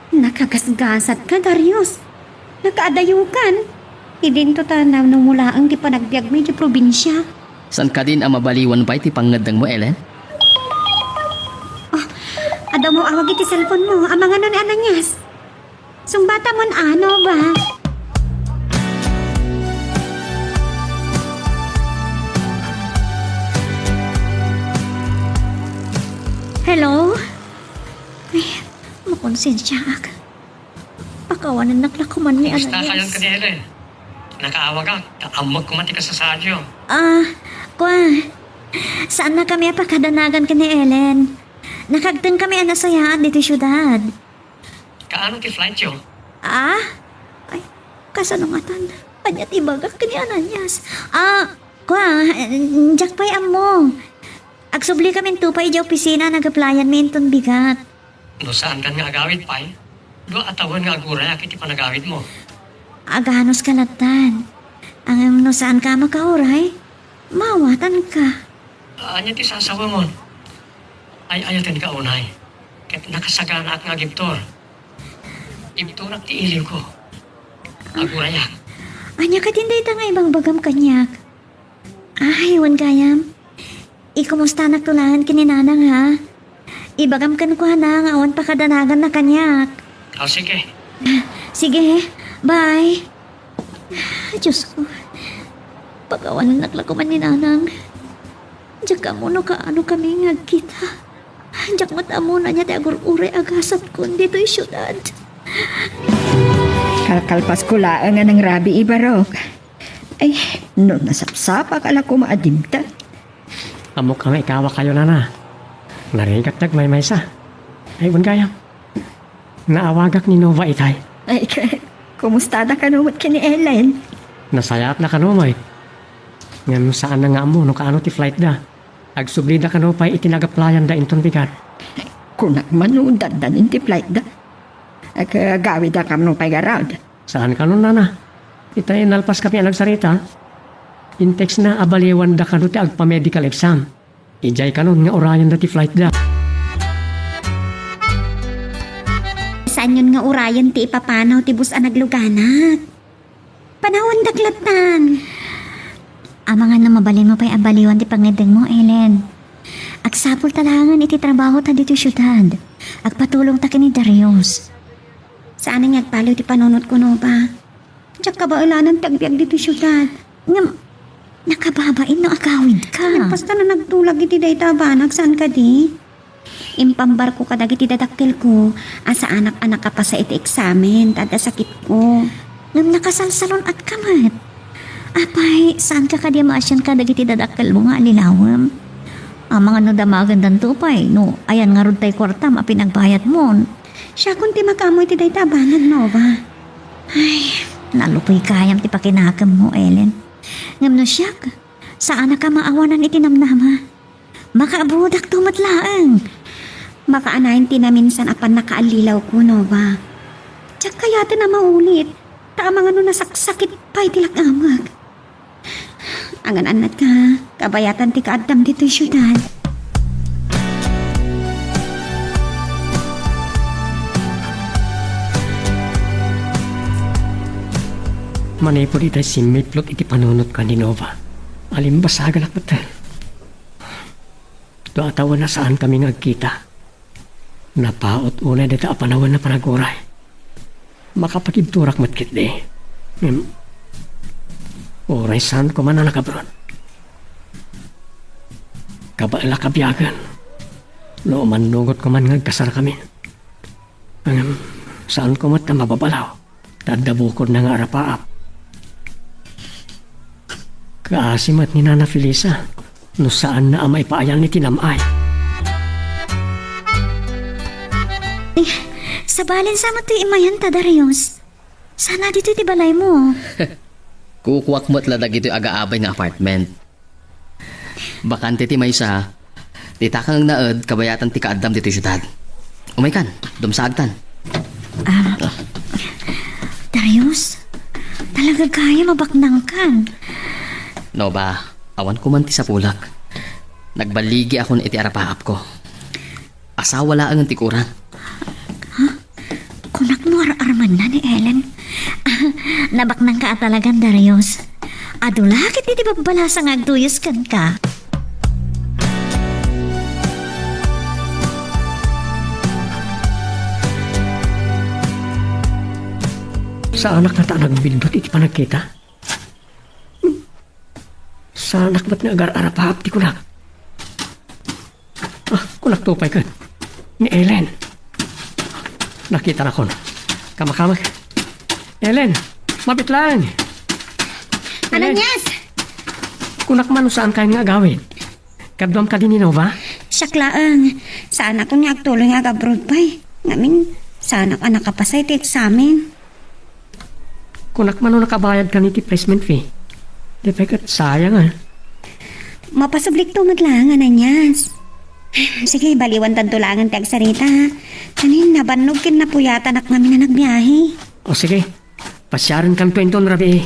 Nakagasgasatka, Darius. Nakaadayokan. Idinto ta nanumulaeng ti panagbiagmi idiay probinsia. Saan kadin a mabaliwan pay ti pangngeddengmo, Ellen? Oh, adda umaw-awag iti cellphone mo. Amangan no ni Ananias. Sungbatamon, ano ba? Hello? Ay, makonsensiaak. Pakawanennak la koman ni Ananias. Kumusta kayon kadi, Ellen? Nakaawagak, ta ammok koma ti kasasaadyo. Ah, kua, saannakami a pakadanagan ken ni Ellen. Nakagtengkami a nasayaat ditoy siudad. Kaano ti flightyo? Ah? Ay, kasano ngatan? Ania ti ibagak ken ni Ananias? Ah, kua, diak pay ammo. Agsubli kaminto pay idiay opisina a nag-applyan mi inton bigat. No saankan nga agawid pay, dua a tawen nga agurayak iti panagawidmo. Aganuska lattan. Ngem no saanka a makauray, maawatanka. Ania ti sasawemon? Ay-ayatenka unay, ket nakasaganaak nga agibtur. Ibturak ti iliwko. Agurayak. Ania kadin dayta nga ibangbagam kaniak? Ay, wen gayam. Ikumustanak to laeng ken ni Nanang, ha? Ibagam kenkuana nga awan pakadanaganna kaniak. O, sige. Sige, bye. Diyos ko, pakawanennak la koman ni Nanang. Diak ammo no kaano kami nga agkita. Diak met ammo no ania ti agur-uray a gasatkon ditoy siudad. Kalkalpasko laeng a nangrabii, Barok. Ay, no nasapsapak a la koma a dimteng. Ammok a maikawakayo, Nana. Narigat ti agmaymaysa. Ay, wen gayam. Naawagak ni Nova itay. Ay, ka-, kumustada kano met ken ni Ellen? Nasayaatna kano met. Ngem saanna nga ammo no kaano ti flightda. Agsublida kano pay iti nag-applyanda inton bigat. Kunak man no dandanin ti flightda. Ag-, agawidda kano pay garud. Saan kanon, Nana? Itay nalpas kami a nagsarita. Intexna a baliwanda kano ti agpa-medical exam. Idiay kanon nga urayenda ti flightda. Saanyon nga urayen ti ipapanaw ti bus a nagluganak? Panawandak lattan. Amangan no mabalinmo pay a baliwan ti pangngeddengmo, Ellen. Agsapulta laengen iti trabahota ditoy siudad. Agpatulongta ken ni Darius. Saanen nga agpaliw ti panunotko, Nova. Diak kabaelanan ti agbiag ditoy siudad. Ngem, nakababain no agawidka. Ngem, basta no nagtulag iti dayta a banag, saan kadi? Impambarko kadagiti dadakkelko a saanak a nakapasa iti eksamen ta adda sakitko. Ngem nakasalsalun-atka met. Apay, saanka kadi a maasian kadagiti dadakkelmo nga allilawem? Amangan no damagendanto pay, no ayan ngarud tay kuartam a pinagbayadmon. Siakon ti makaammo iti dayta a banag, Nova. Ay, nalutoy gayam ti pakinakemmo, Ellen. Ngem no siak, saanak a maawanan iti namnama. Makaabudakto met laeng. Makaanayon ti naminsan a pannakaallilawko, Nova. Diak kayaten a maulit, ta amangan no nasaksakit pay ti lak-amek. Agan-annatka, kabayatan ti kaaddam ditoy siudad. Manipud itay simmiplot iti panunotko ni Nova, alimbasaganak met. Dua a tawen a saankami nga agkita. Napaut unay dayta a panawen a panaguray. Makapagibturak met ketdi. Ngem, uray saan koma a nakabrot. Kabaelak a biagen. No umannugot koman nga agkasarkami. Ngem, saan koma a mababalaw. Ta adda bukodna nga arapaap. Kaasi met ni Nana Felisa no saanna a maipaayan iti nam-ay. Eh, sabalen sa met toy imayanta, Darius. Sana ditoy ti balaymo. Kukuak met la dagitoy agaabay nga apartment. Bakante ti maysa, ti takang agnaed kabayatan ti kaaddam ditoy siudad. Umaykan, dumsaagtan. Ah, Darius, talaga gayam a baknangkan. Nova, awan ko man ti sapulak. Nagballigi akon iti arapaapko. Asawa laengen ti kurang. Kunak no ar-armenna ni Ellen. Nabaknangka a talagan, Darius. Adu la ket iti babbalasa nga agtuyos kenka. Saanak ngata a nagbiddut iti panagkita? Saanak met nga agar-arapaap ti kunak. Ah, kunak to pay ket ni Ellen. Nakita nakon. Kamakamak. Ellen, mabit laeng. Ellen. Ananias! Kunak man no saan kayon nga agawid. Kaduam kadi ni Nova? Siak laeng. Saanak nga agtuloy nga agabroad pay. Ngamin, saanak a nakapasa iti eksamen. Kunak man no nakabayad kano iti placement fee. Di pay ket sayang, ah. Mapasublikto met laeng, Ananias. Sige, baliwantanto laengen ti agsarita, ha? Ngamin, nabannog ken napuyatanak ngamin a nagbiahe. O sige, pasiarenkanto inton rabii.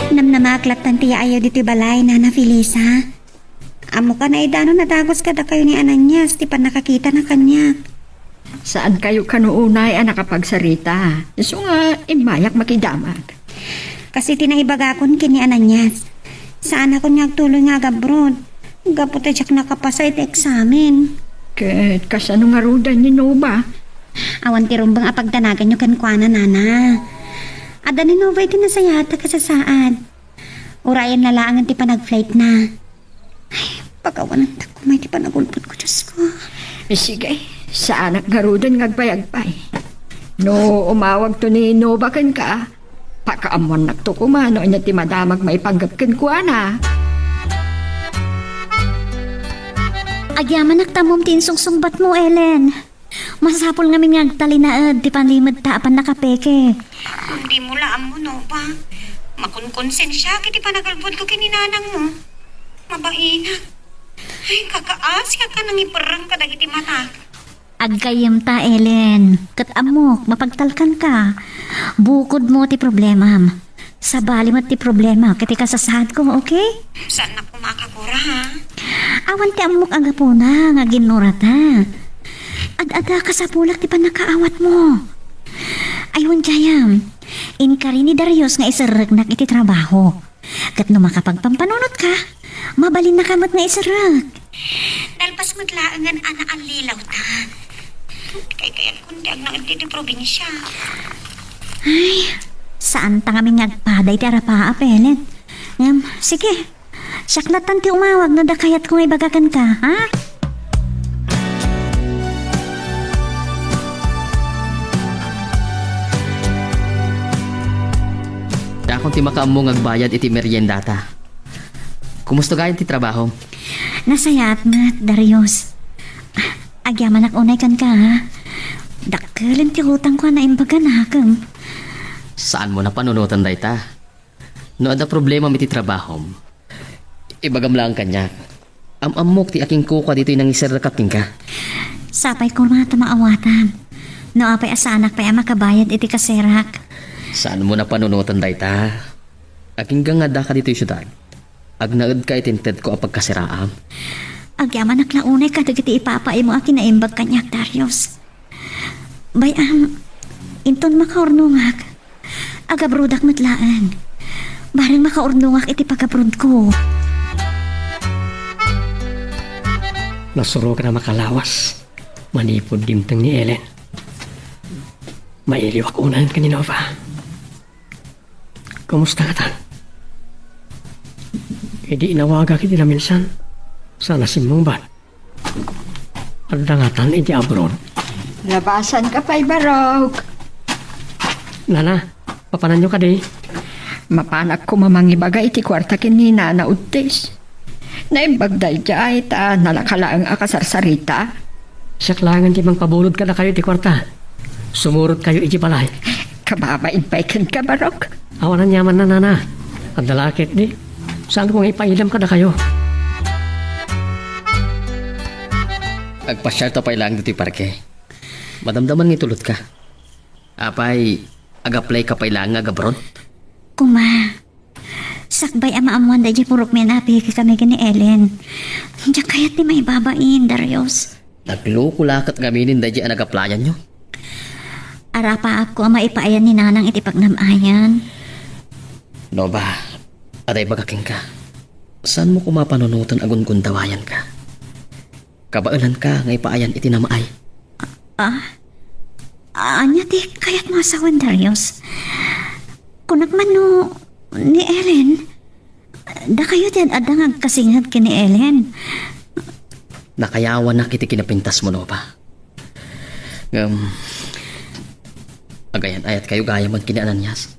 Namnamaak lattan ti yaayo ditoy balay, Nana Felisa. Ammokan a idano nadagus kadakayo ni Ananias ti pannakakitana kaniak. Saankayo kano unay a nakapagsarita. Isu nga immayak makidamag. Kas iti naibagakon ken ni Ananias, saanakon nga agtuloy nga agabroad gapu ta diak nakapasa iti eksamen. Ket kasano ngaruden ni Nova? Awan ti rumbeng a pagdanaganyo kenkuana, Nana. Adda ni Nova iti nasayaat a kasasaad. Urayenna laengen ti panagflightna. Ay, pakawanantak koma iti panagulpotko, Diosko. Eh, sige, saanak ngaruden nga agbayag pay. No umawagto ni Nova kenka, pakaammoannakto koma no ania ti madamag maipanggep kenkuana. Agyamanak ta ammom ti insungsungbatmo, Ellen. Masapul ngamin nga agtalinaed ti panlimedta a pannakapeke. Dimo la ammo, Nova. Makonkonsensiak iti panagulpotko ken ni nanangmo. Mabainak. Ay, kakaasiak a nangiperreng kadagiti matak. Aggayyemta, Ellen. Ket ammok, mapagtalkanka. Bukodmo ti problemam. Sabali met ti problema ket ikasasaadko, okay? Saannak koma a kakura, ha? Awan ti ammok a gapuna nga aginnurata. Ad-adda kasapulak ti pannakaawatmo. Ay, wen gayam, inkari ni Darius nga iserreknak iti trabaho. Ket no makapagpampanunotka, mabalinnaka met nga iserrek. Nalpas met laengen a naallilawtan. Kaykayatko ti agnaed iti probinsia. Ay, saanta ngamin nga agpada iti arapaap, Ellen. Ngem, sige. Siak lattan ti umawag no adda kayatko nga ibaga kenka, ha? Dakon ti makaammo nga agbayad iti meriendata. Kumusta gayam ti trabahom? Nasayaat met, Darius. Agyamanak unay kenka, ha? Dakkelen ti utangko a naimbag a nakem. Saanmo a panunoten dayta? No adda problemam iti trabahom, ibagam laeng kaniak. Am-ammok ti akinkukua ditoy nangiserrekak kenka. Sapay koma ta maawatam. No apay a saanak pay a makabayad iti kaserak. Saanmo a panunoten dayta? Agingga nga addaka ditoy siudad, agnaedka iti intedko a pagkaseraam. Agyamanak la unay kadagiti ipapaimo a kinaimbag kaniak, Darius. Bay-am, inton makaurnongak, agabrodak met laeng. Bareng makaurnongak iti pagabrodko. Nasurokan a makalawas manipud dimteng ni Ellen. Mailiwak unayen ken ni Nova. Kumusta ngatan? Idi inawagak iti naminsan, saan a simmungbat. Adda ngatan iti abroad? Labasanka pay, barok. Nana, mapananyo kadi? Mapanak koma mangibaga iti kuarta ken ni Nana Udtes. Naimbag daydiay ta nalaka laeng a kasarsarita. Siak laengen ti mangpabulod kadakayo iti kuarta. Sumurotkayo iti balay. Kababain pay kenka, Barok. Awan aniamanna, nana. Adda la ketdi. Saanko nga ipailem kadakayo. Agpasiarta pay laeng ditoy parke. Madamdaman nga itulodka. Apay, ag-apply ka pay laeng nga ag-abroad? Kuma, sakbay a maammoan daydiay purokmi a napikikami ken ni Ellen, diak kayat ti maibabain, Darius. Nagloko la ket ngamin daydiay a nag-applyan-yo. Arapaapko a maipaayan ni Nanang iti pagnam-ayan. Nova, adda ibaga kenka. Saanmo koma panunoten a gungundawayanka. Kabaelanka nga ipaayan iti namaay. Ah? Ania ti kayatmo a sawen, Darius? Kunak man no ni Ellen? Dakayo ti ad-adda nga agkasinged ken ni Ellen. Nakayawanak iti kinapintasmo, Nova. Ngem, agayan-ayatkayo gayamen ken ni Ananias.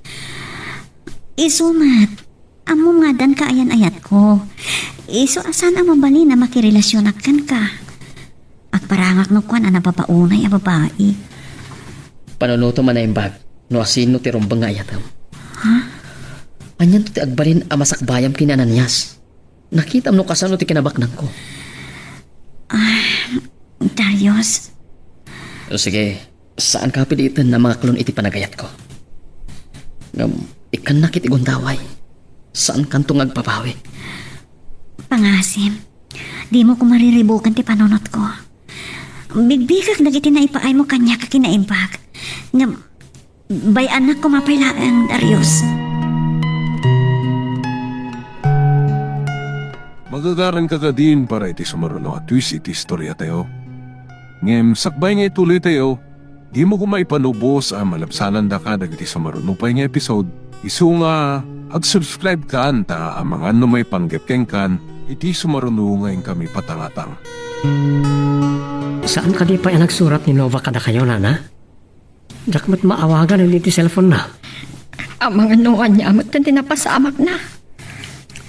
Isu met. Ammom nga addan kaayan-ayatko. Isu a saan a mabalin a makirelasionak kenka. Agparangak no kuan a nababaunay a babai. Panunotem a naimbag no asino ti rumbeng nga ayatem. Ha? Anianto ti agbalin a masakbayam ken ni Ananias? Nakitam no kasano ti kinabaknangko. Ah, Darius. O sige, saanka a piliten a mangaklon iti panagayatko. Ngem, ikkannak iti gundaway. Saankanto nga agbabawi. Pangasim, dimo ko mariribukan ti panunotko. Bigbigak dagiti naipaaymo kaniak a kinaimbag. Ngem, bay-anak koma pay laeng, Darius. Magagaranka kadin para iti sumaruno a twist iti istoriatayo. Ngem sakbay nga ituloytayo, dimo koma ipanubos a malabsanandaka dagiti sumaruno pay nga episode, isu nga ag-subscribe kan ta amangan no maipanggep kenkan iti sumaruno nga inkami patangatang. Saan kadi pay a nagsurat ni Nova kadakayo, nana? Diak met maawagan iti cellphone-na. Amangan no ania met ti napasamakna.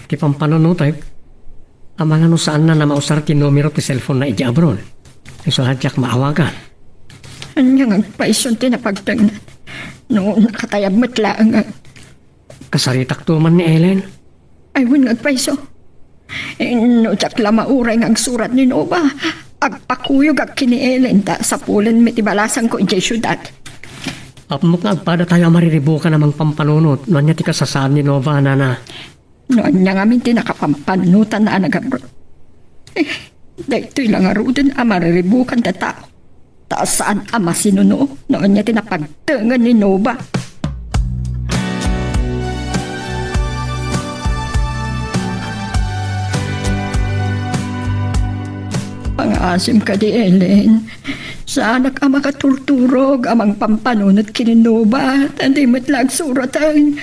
Ti pampanunotek, amangan no saanna a mausar ti numero ti cellphone-na idiay abroad. Isu a diak maawagan. Ania nga agpayson ti napagtengna? No nakatayab met laeng. Kasaritakto man ni Ellen. Ay, wen nga agpayso. Eh, no diak la mauray nga agsurat ni Nova, agpakuyogak ken ni Ellen ta sapulenmi ti balasangko idiay siudad. Ammok nga agpadatayo a mariribukan a mangpampanunot no ania ti kasasaan ni Nova, nana. No ania ngamin ti nakapampanunotanna a nagabro. Eh, daytoy la ngaruden a mariribukan ti tao. Ta saan a masinuno no ania ti napagtengen ni Nova. Pangasim kadi, Ellen. Saanak a makaturturog a mangpampanunot ken ni Nova, ta di met la agsuratan.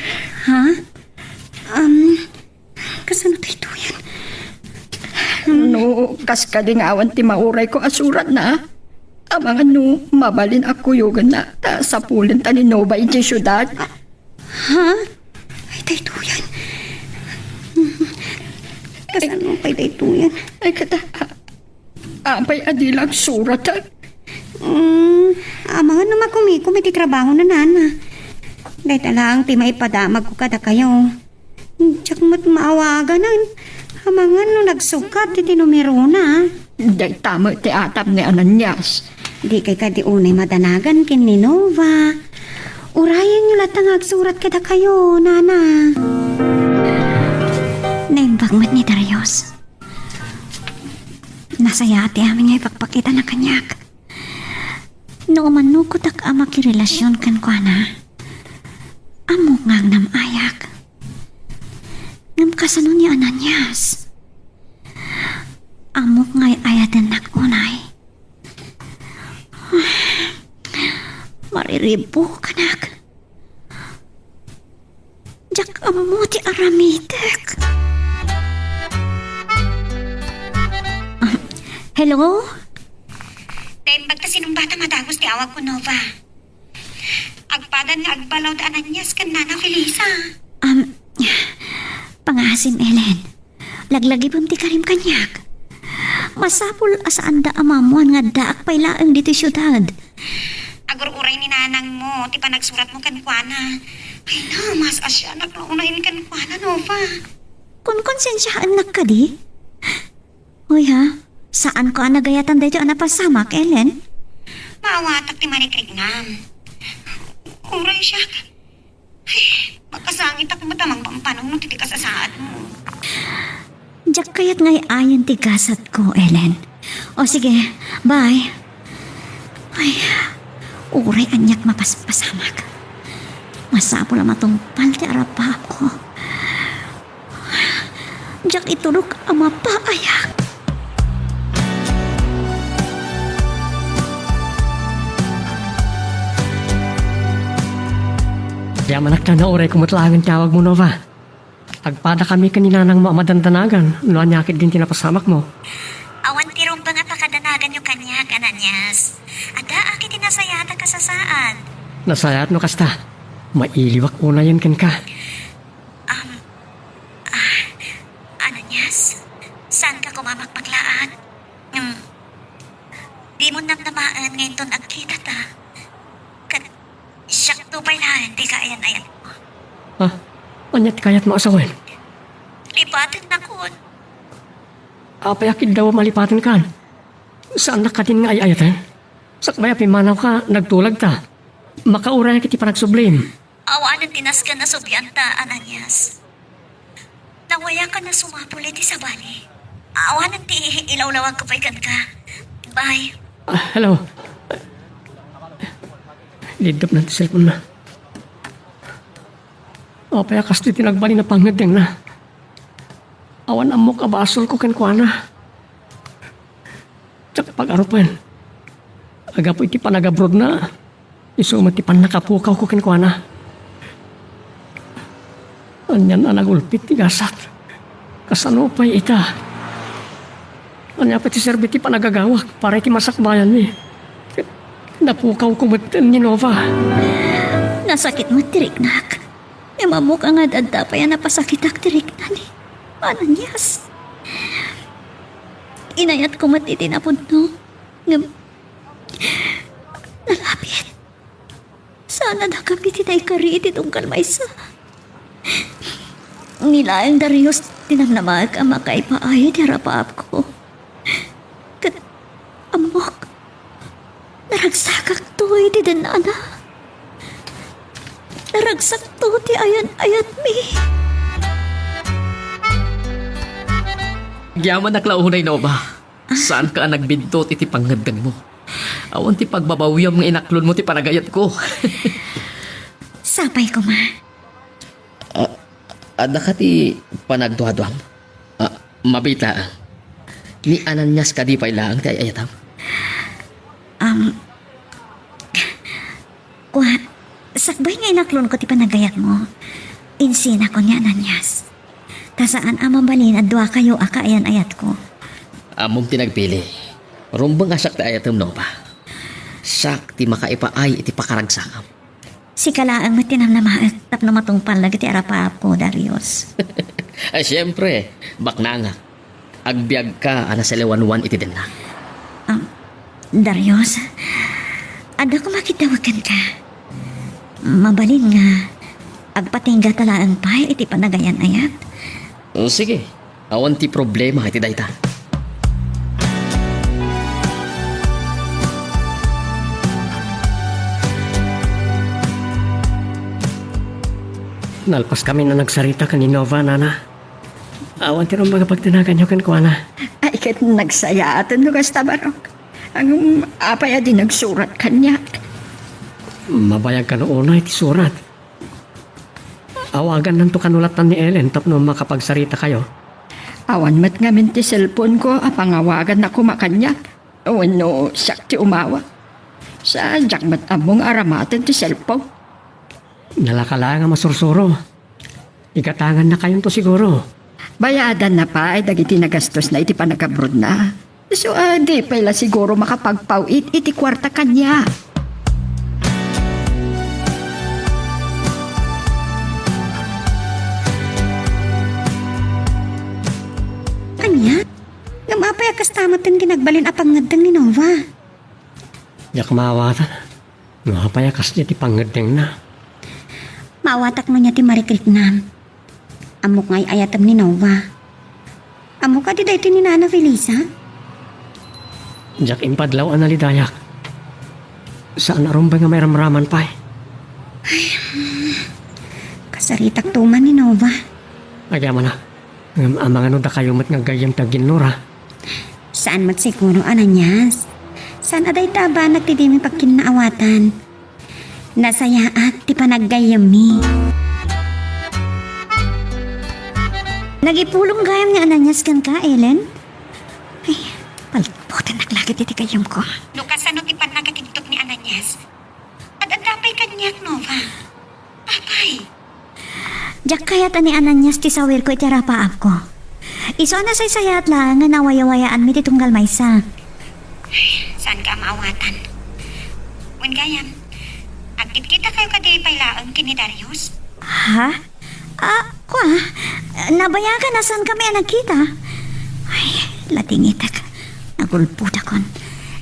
Ha? Um, Kasano daytoyen? No, kas kadi nga awan ti maurayko a suratna, amangan no mabalin a kuyogenna ta sapulenta ni Nova idiay siudad. Ha? Ay, daytoyen. Kasano pay daytoyen? Ay, kada, a-, apay a di la agsurat, ay? Mm, amangan no makumikom iti trabaho na, nana. Dayta laeng ti maipadamagko kadakayo. Diak met maawaganan. Amangan no nagsukkat iti numerona. Dayta met ti atap ni Ananias. Dikay kadi unay madanagan ken ni Nova. Urayenyo latta nga agsurat kadakayo, nana. Naimbag met ni Darius. Nasayaat ti amin nga ipakpakitana kaniak. No umanukotak a makirelasion kenkuana, ammok nga agnam-ayak. Ngem kasano ni Ananias? Ammok nga ay-ayatennak unay. Mariribukanak. Diak ammo ti aramidek. Ah, hello? Naimbag ta sinumbata madagus ti awagko, Nova. Agpadan nga agbalawda Ananias ken Nana Felisa. Um, pangaasim, Ellen. Laglagipem ti karim kaniak. Masapul a saanda a maammuan nga addaak pay laeng ditoy siudad. Agur-uray ni Nana. Nangmo ti panagsuratmo kenkuana. Ay na, mas asianak no unayen kenkuana, Nova. Kunkonsensiaennak kadi? Hoy ha, saanko a nagayatan daytoy a napasamak, Ellen. Maawatak ti marikriknam. Uray siak. Ay, makasangitak met a mangpampanong no ti kasasaadmo. Diak kayat nga ay-ayan ti gasatko, Ellen. O sige, bye. Ay, uray aniak mapaspasamak. Masapul a matungpal ti arapaapko. Diak itulok a mapaayak. Yamanak ta nauray ko met laengen ti awagmo, Nova. Agpadakami ken ni nanangmo a madandanagan no ania ketdin ti napasamakmo. Awan ti rumbeng a pakadanaganyo kaniak, Ananias. Addaak iti nasayaat a kasasaad. Nasayaat no kasta. Mailiwak unayen kenka. Um, ah, Ananias, saanka koma a makbaglaat? Ngem, dimo namnamaen nga inton agkitata, ket siakto pay laeng ti kaayan-ayatmo. Ha? Ania ti kayatmo a sawen? Lipatennakon. Apay a kiddaw a malipatenkan? Saannak kadin nga ay-ayaten? Sakbay a pimmanawka, nagtulagta. Makaurayak iti panagsublim. Awanen ti nasken a sublianta, Ananias. Nawayakan a sumapul iti sabali. Awanen ti ilawlawagko pay kenka. Bye. Ah, hello. Liddupna ti cellphone-na. Apay a kastoy ti nagbalin a pangngeddengna? Awan ammok a basolko kenkuana. Diak pagarupen. Gapu iti panagabrodna, isu met ti pannakapukawko kenkuana. Anian a nagulpit ti gasat. Kasano pay ita? Ania pay ti serbi ti panagagawak para iti masakbayanmi? Napukawko metten ni Nova. Nasakit met ti riknak. Ngem ammok a nga ad-adda pay a napasakitak ti rikna ni Ananias. Inayatko met iti napudno, ngem nalabit. Saan a dakami ti naikari iti tunggal maysa. Ni laeng Darius ti namnamaek a makaipaay iti arapaapko. Ket ammok, naragsakakto iti dennana. Naragsakto ti ayan-ayatmi. Agyamanak la unay, Nova. Saanka a nagbintot iti pangngeddengmo. Awan ti pagbabawiam nga inaklonmo ti panagayatko. Sapay koma. Ah, adda ka ti panagduaduam? Ah, mabiit laeng. Ni Ananias kadi pay laeng ti ay-ayatam? Um, Kua, sakbay nga inaklonko ti panagayatmo, insinakon ni Ananias. Ta saan a mabalin a duakayo a kaayan-ayatko. Ammom ti nagpili. Rumbeng a siak ti ayatem, Nova. Siak ti makaipaay iti pakaragsakam. Sika laeng met ti namnamaek tapno matungpal dagiti arapaapko, Darius. Ay, siempre, baknangak. Agbiagka a nasaliwanwan iti dennak. Ah, Darius, adda koma kiddawek kenka. Mabalin nga agpatinggata laeng pay iti panagayan-ayat. O, sige. Awan ti problema iti dayta. Nalpaskami a nagsarita ken ni Nova, nana. Awan ti rumbeng a pagdanaganyo kenkuana. Ay, ket nagsayaaten no kasta, Barok. Ngem apay a di nagsurat kaniak? Mabayag kano unay ti surat. Awagannanto kano lattan ni Ellen tapno makapagsaritakayo. Awan met ngamin ti cellphone-ko a pangawaganna koma kaniak. Wenno siak ti umawag. Sa diak met ammo nga aramaten ti cellphone. Nalaka laeng a masursuro. Igatangannakayonto siguro. Bayadanna pay dagiti nagastosna iti panagabrodna. Isu a di pay la siguro makapagpaw-it iti kuarta kaniak. Ania? Ngem apay a kasta met ti nagbalin a pangngeddeng ni Nova? Diak maawatan. No apay a kasdi ti pangngeddengna? Maawatak no ania ti marikriknam. Ammok nga ay-ayatem ni Nova. Ammok kadi daytoy ni Nana Felisa? Diak impadlaw a nalidayak. Saan a rumbeng nga mairamraman pay. Kasaritak to man ni Nova. Agyamanak. Ngem amangan no dakayo met nga aggayyem ti agginnura. Saan met siguro, Ananias. Saan a dayta a banag ti dimi pagkinnaawatan. Nasayaat ti panaggayyemmi. Nagipulong gayam ni Ananias kenka, Ellen? Ay, palputennak la ket iti gayyemko. No kasano ti pannakatibtok ni Ananias? Ad-adda pay kaniak, Nova. Apay? Diak kayat a ni Ananias ti sawirko iti arapaapko. Isu a nasaysayaat laeng nga nawayawayaanmi ti tunggal maysa. Saanka a maawatan. Wen gayam, agkitkitakayo kadi pay laeng ken ni Darius? Ha? Ah, kua, nabayagan a saankami a nagkita. Ay, latingitek. Nagulpodakon.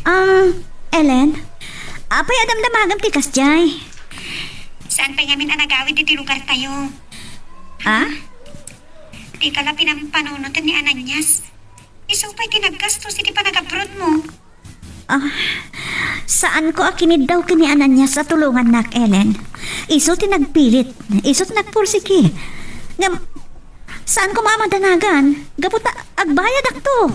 Um, Ellen, apay a damdamagam ti kasdiay? Saan pay ngamin a nagawid iti lugartayo? Ah? Dika la pinampanunot ni Ananias. Isu pay ti naggastos iti panagabroadmo. Ah, saanko a kiniddaw ken ni Ananias a tulongannak, Ellen. Isu ti nagpilit. Isu ti nagpursigi. Ngem, saanko a madanagan. Gapu ta agbayadakto.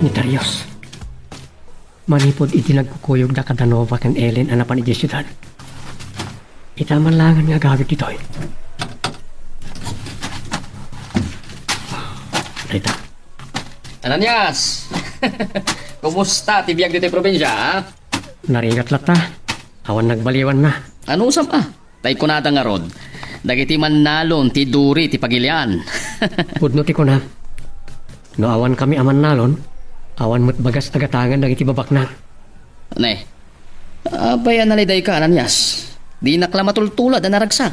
Ni Darius. Manipud iti nagkukuyogda kada Nova ken Ellen a napan idiay siudad. Ita man laengen nga agawid ditoy. Dayta. Ananias! Kumusta ti biag ditoy probinsia, ha? Narigat latta. Awan nagbaliwanna. Anusam a? Tay kunada ngarud, dagiti mannalon ti duri ti pagilian. Pudno ti kunam. No awankami a mannalon, awan met bagas a gatangen dagiti babaknang. Ne, apay a nalidayka, Ananias? Dinak la matultulad a naragsak.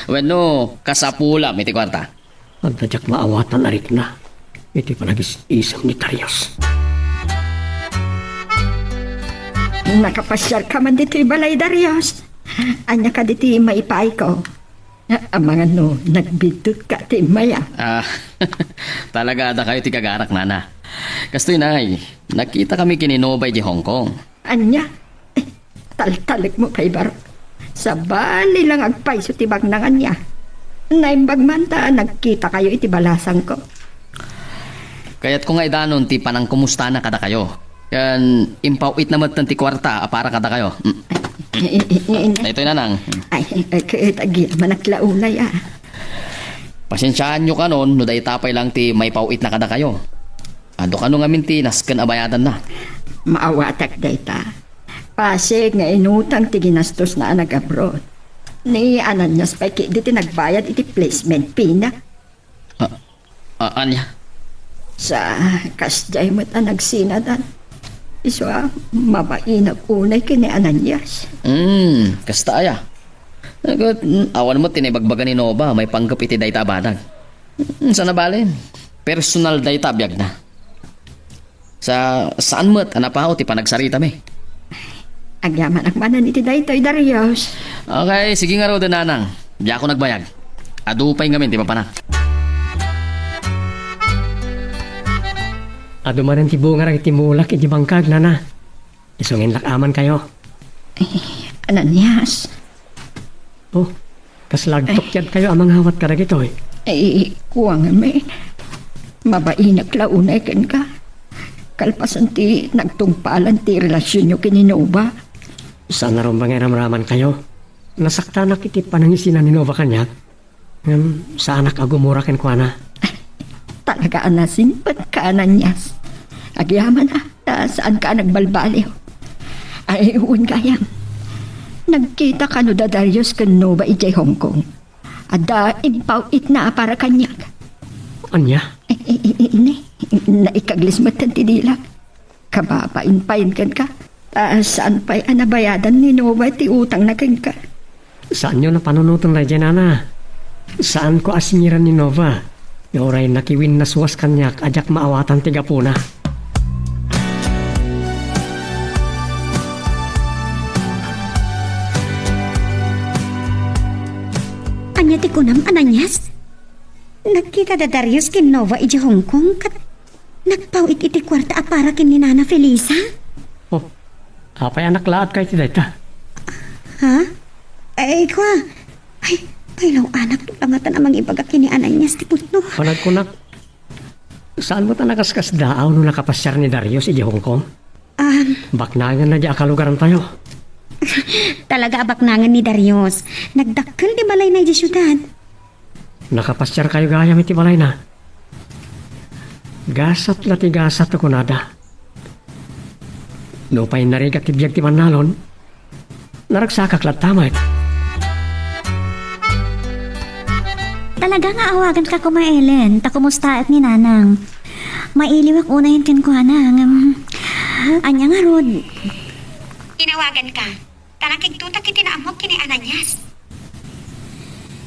Wenno, kasapulam iti kuarta. Adda diak maawatan a rikna iti panagis-isem ni Darius. Nakapasiarka man ditoy balay, Darius? Ania kadi ti maipaayko? Amangan no nagbiddutka ti immay a. Ah, talaga, adda kayo ti gagarak, nana. Kastoy, nay, nagkita kami ken ni Nova idiay Hong Kong. Ania? Eh, taltalekmo pay baro. Sabali lang agpayso ti baknang ania. Naimbag man ta nagkitakayo iti balasangko. Kayatko nga idanon ti panangkumustana kadakayo. Ken impaw-itna metten ti kuarta a para kadakayo. Mm. Eh, eh, eh, eh, eh. Daytoy, nanang. Ay, eh, ket agyamanak la unay a. Pasensiaanyo kanon no dayta pay lang ti maipaw-itna kadakayo. Adu kano ngamin ti nasken a bayadanna? Maawatak dayta. Pasig nga inutang ti ginastosna a nag-abroad. Ni Ananias pay ketdi ti nagbayad iti placement fee-na. Ah, ah, ania? Sa kasdiay met a nagsinadan. Isu a, mabainak unay ken ni Ananias. Hmm, kasta aya. Ket, mm, awan met ti naibagbaga ni Nova maipanggep iti dayta a banag. Mm, sana bale, personal dayta a biagna. Sa, saan met a napaw ti panagsaritami? Agyamanak manen iti daytoy, Darius. Okay, sige ngaruden, nanang. Diakon agbayag. Adu pay ngamin ti mapanak. Adu manen ti bunga dagiti mulak iti bangkag, nana. Isu nga inlak-amankayo. Eh, Ananias. Oh, kasla agtukkiadkayo a mangawat kadagitoy? Eh, kuang, men. Mabainak la unay kenka. Kalpasan ti nagtungpalan ti relasionyo ken ni Nova. Saan a rumbeng nga iramramankayo? Nasaktanak iti panangisinan ni Nova kaniak. Ngem saanak a gumura kenkuana. Talaga a nasinpetka, Ananias. Agyaman a, ta saanka a nagbalbaliw. Ay, wen gayam. Nagkita kano da Darius ken Nova idiay Hong Kong. Adda impaw-itna a para kaniak. Ania? Eh, eh, eh, eh, ne, naikaglis metten ti dila. Kababain payen kenka. Ta saan pay a nabayadan ni Nova ti utangna kenka. Saanyo a panunoten daydiay, nana. Saanko a singiran ni Nova. Uray nakiwinnaswas kaniak a diak maawatan ti gapuna. Ania ti kunam, Ananias? Nagkita da Darius ken Nova idiay Hong Kong ket nagpaw-it iti kuarta a para ken ni Nana Felisa? Oh, apay a naklaat ka iti dayta? Ha? Ay, kua. Ay, pailaw-anak, no langatan a mangibaga ken ni Ananias ti pudno. Panagkunak, saan met a nakaskasdaaw no nakapasiar ni Darius idiay Hong Kong? Um, Baknanganna diay kalugarantayo. Talaga a baknangan ni Darius. Nagdakkel ti balayna idiay siudad. Nakapasiarkayo gayam iti balayna. Gasat la ti gasat a kunada. Nupay narigat ti biag ti mannalon, naragsakak latta met. Talaga nga awaganka koma, Ellen, ta kumustaak ni Nanang. Mailiwak unayen kenkuana, ngem ania ngarud? Inawaganka. Ta nakigtotak iti naammok ken ni Ananias.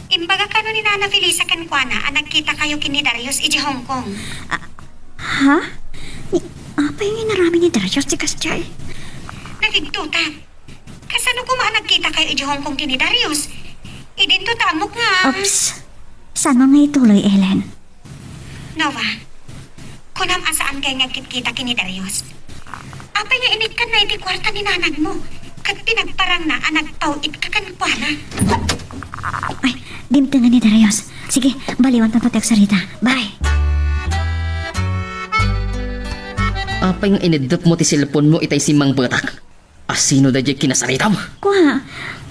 Imbaga kano ni Nana Felisa kenkuana a nagkitakayo ken ni Darius idiay Hong Kong. Ah, ha? Ni, apay nga inaramid ni Darius ti kasdiay? Nakigtotak. Kasano koma a nagkitakayo idiay Hong Kong ken ni Darius? Idinto ta ammok nga. Oops. Saan nga ituloy, Ellen? Nova, kunam a saankay nga agkitkita ken ni Darius. Apay nga inikkanna iti kuarta ni nanangmo ket pinagparangna a nagpaw-itka kenkuana? Ay, dimtengen ni Darius. Sige, baliwantayo ti agsarita. Bye! Apay nga ineddepmo ti cellphone-mo itay simmangpetak? Asino daydiay kinasaritam? Kua,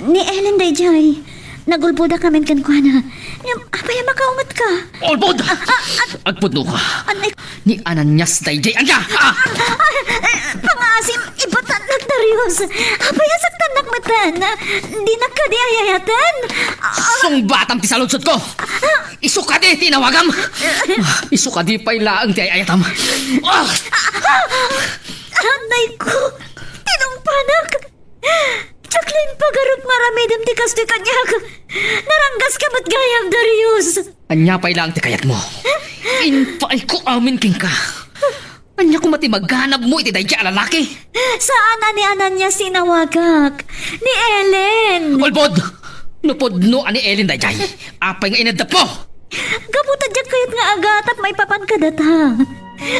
ni Ellen daydiay. Nagulbodakamin kenkuana. Ngem apay a makaungetka? Ulbod! Ah, ah, ah. Agpudnoka. Anay. Ni Ananias daydiay. Ania? Ah! Ah, ah, pangaasim, ibatannak, Darius. Apay a saktannak metten? Dinak kadi ay-ayaten? Ah. Sungbatam ti saludsodko. Isu kadi ti inawagam. Isu kadi pay laeng ti ay-ayatam. Ah! Anay ko. Tinungpanak! Diak la impagarupnga aramidem ti kastoy kaniak! Naranggaska met gayam, Darius! Ania pay laeng ti kayatmo? Impaayko amin kenka! Ania koma ti maganabmo iti daydiay a lalaki? Saan a ni Ananias ti inawagak. Ni Ellen! Ulbod! No pudno a ni Ellen daydiay, apay nga ineddepmo? Gapu ta diak kayat nga agatap maipapan kadata.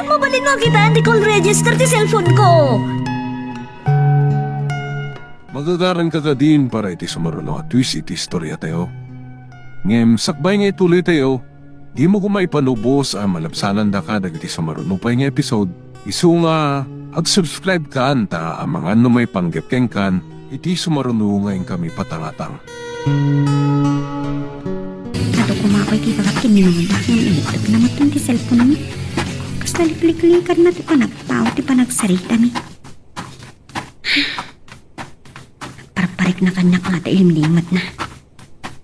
Mabalinmo a kitaen ti call register ti cellphone-ko. Magagaranka kadin para iti sumaruno a twist iti istoriatayo. Ngem sakbay nga ituloytayo, dimo koma ipanubos a malabsanandaka dagiti sumaruno pay nga episode. Isu nga, ag-subscribe-kan ta amangan no maipanggep kenkan iti sumaruno nga inkami patangatang. Adu koma pay ti ibaga ken ni Nona, ngem ineddepna met ti cellphone-mi. Kas nalikliklikanna ti panagpaw ti panagsaritami. Parparikna kaniak nga ta ilimlimetna.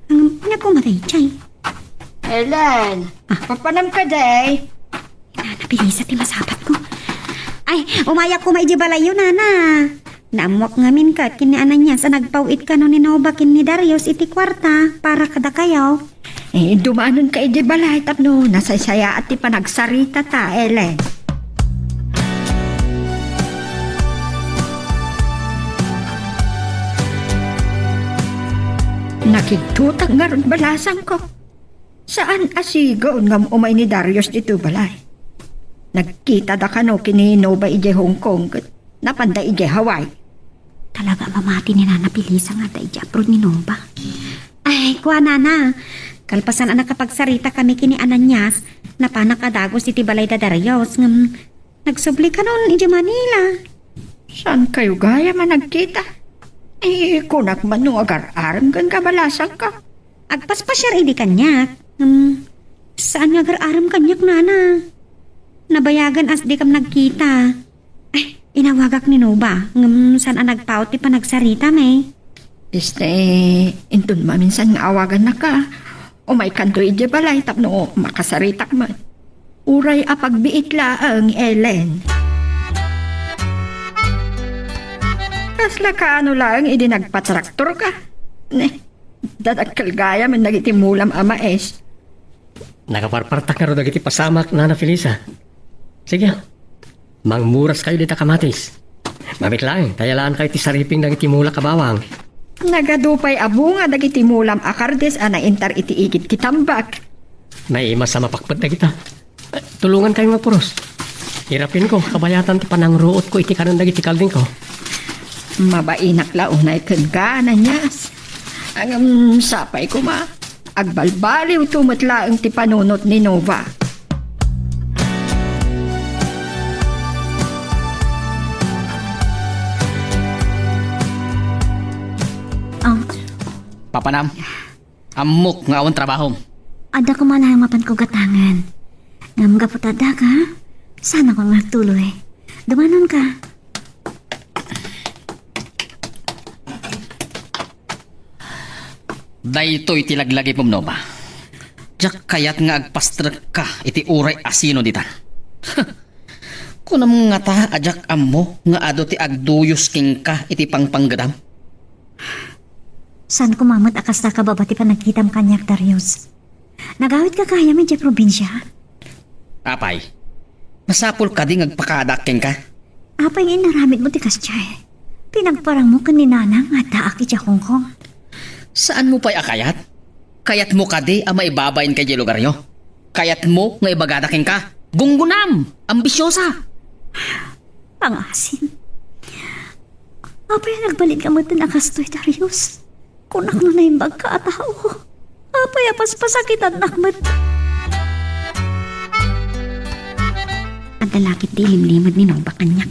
Ang, ania koma daydiay? Ellen, ah, papanam kadi? Nana Felisa ti masapatko. Ay, umayak koma idiay balayyo, Nana. Naammoak ngamin ket ken ni Ananias a nagpaw-it kano ni Nova ken ni Darius iti kuarta para kadakayo. Eh, dumanonka idiay balay tapno nasaysayaat ti panagsaritata, Ellen. Nakigtotak ngarud balasangko. Saan a sigaw ngem umay ni Darius ditoy balay. Nagkitada kano ken ni Nova idiay Hong Kong ket napanda idiay Hawaii. Talaga a mamati ni Nana Felisa nga adda idiay abroad ni Nova. Ay, kua, Nana. Kalpasan a nakapagsarita kami ken ni Ananias, napanak a dagus iti balay da Darius, ngem nagsubli kanon idiay Manila. Saankayo gayam a nagkita? Eh, kunak man no agar-arem kenka balasangko. Agpaspasiar idi kaniak. Hmm, saan nga agar-arem kaniak, Nana? Nabayagan a dikam nagkita. Ay, inawagak ni Nova, ngem saan a nagpaut ti panagsaritami. Este, inton maminsan nga awagannaka, umaykanto idiay balay tapno makasaritak met. Uray a pagbiit laeng, Ellen. Kasla kaano laeng idi nagpatraktorka? Ne, dadakkel gayam dagiti mulam a mais. Nakaparpartak ngarud dagiti pasamak, Nana Felisa. Sige, mangmuraskayo dita kamatis. Mabiit laeng, ta yalaankayo ti sariping dagiti mulak a bawang. Nagadu pay a bunga dagiti mulam a kardis a naintar iti igid ti tambak. Naimas a mapakpet dagita. Tulongankayo nga puros. Irapinko, kabayatan ti panangruotko iti kanen dagiti kaldingko. Mabainak la unay kenka, Ananias. Ngem sapay koma, agbalbaliwto met laeng ti panunot ni Nova. Oh. Papanam, ammok nga awan trabahom. Adda koma laeng mapanko gatangen. Ngem gapu ta addaka, saanakon nga agtuloy. Dumanonka. Daytoy ti laglagipem, Nova. Diak kayat nga agpastrekka iti uray asino ditan. Kunam ngata a diak ammo nga adu ti agduyos kenka iti pangpanggedam? Saan koma met a kasta kababa ti panagkitam kaniak, Darius. Nagawitka gayam idiay probinsia? Apay, masapul kadi nga agpakadaak kenka? Apay nga inaramidmo ti kasdiay? Pinagparangmo ken ni Nana nga addaak idiay Hong Kong. Saanmo pay a kayat? Kayatmo kadi a maibabainka idiay lugaryo? Kayatmo nga ibagada kenka, gunggonam, ambisiosa? Pangasim. Apay a nagbalinka metten a kastoy, Darius? Kunak no naimbagka a tao, apay a paspasakitannak met? Adda la ketdi ilimlimed ni Nova kaniak.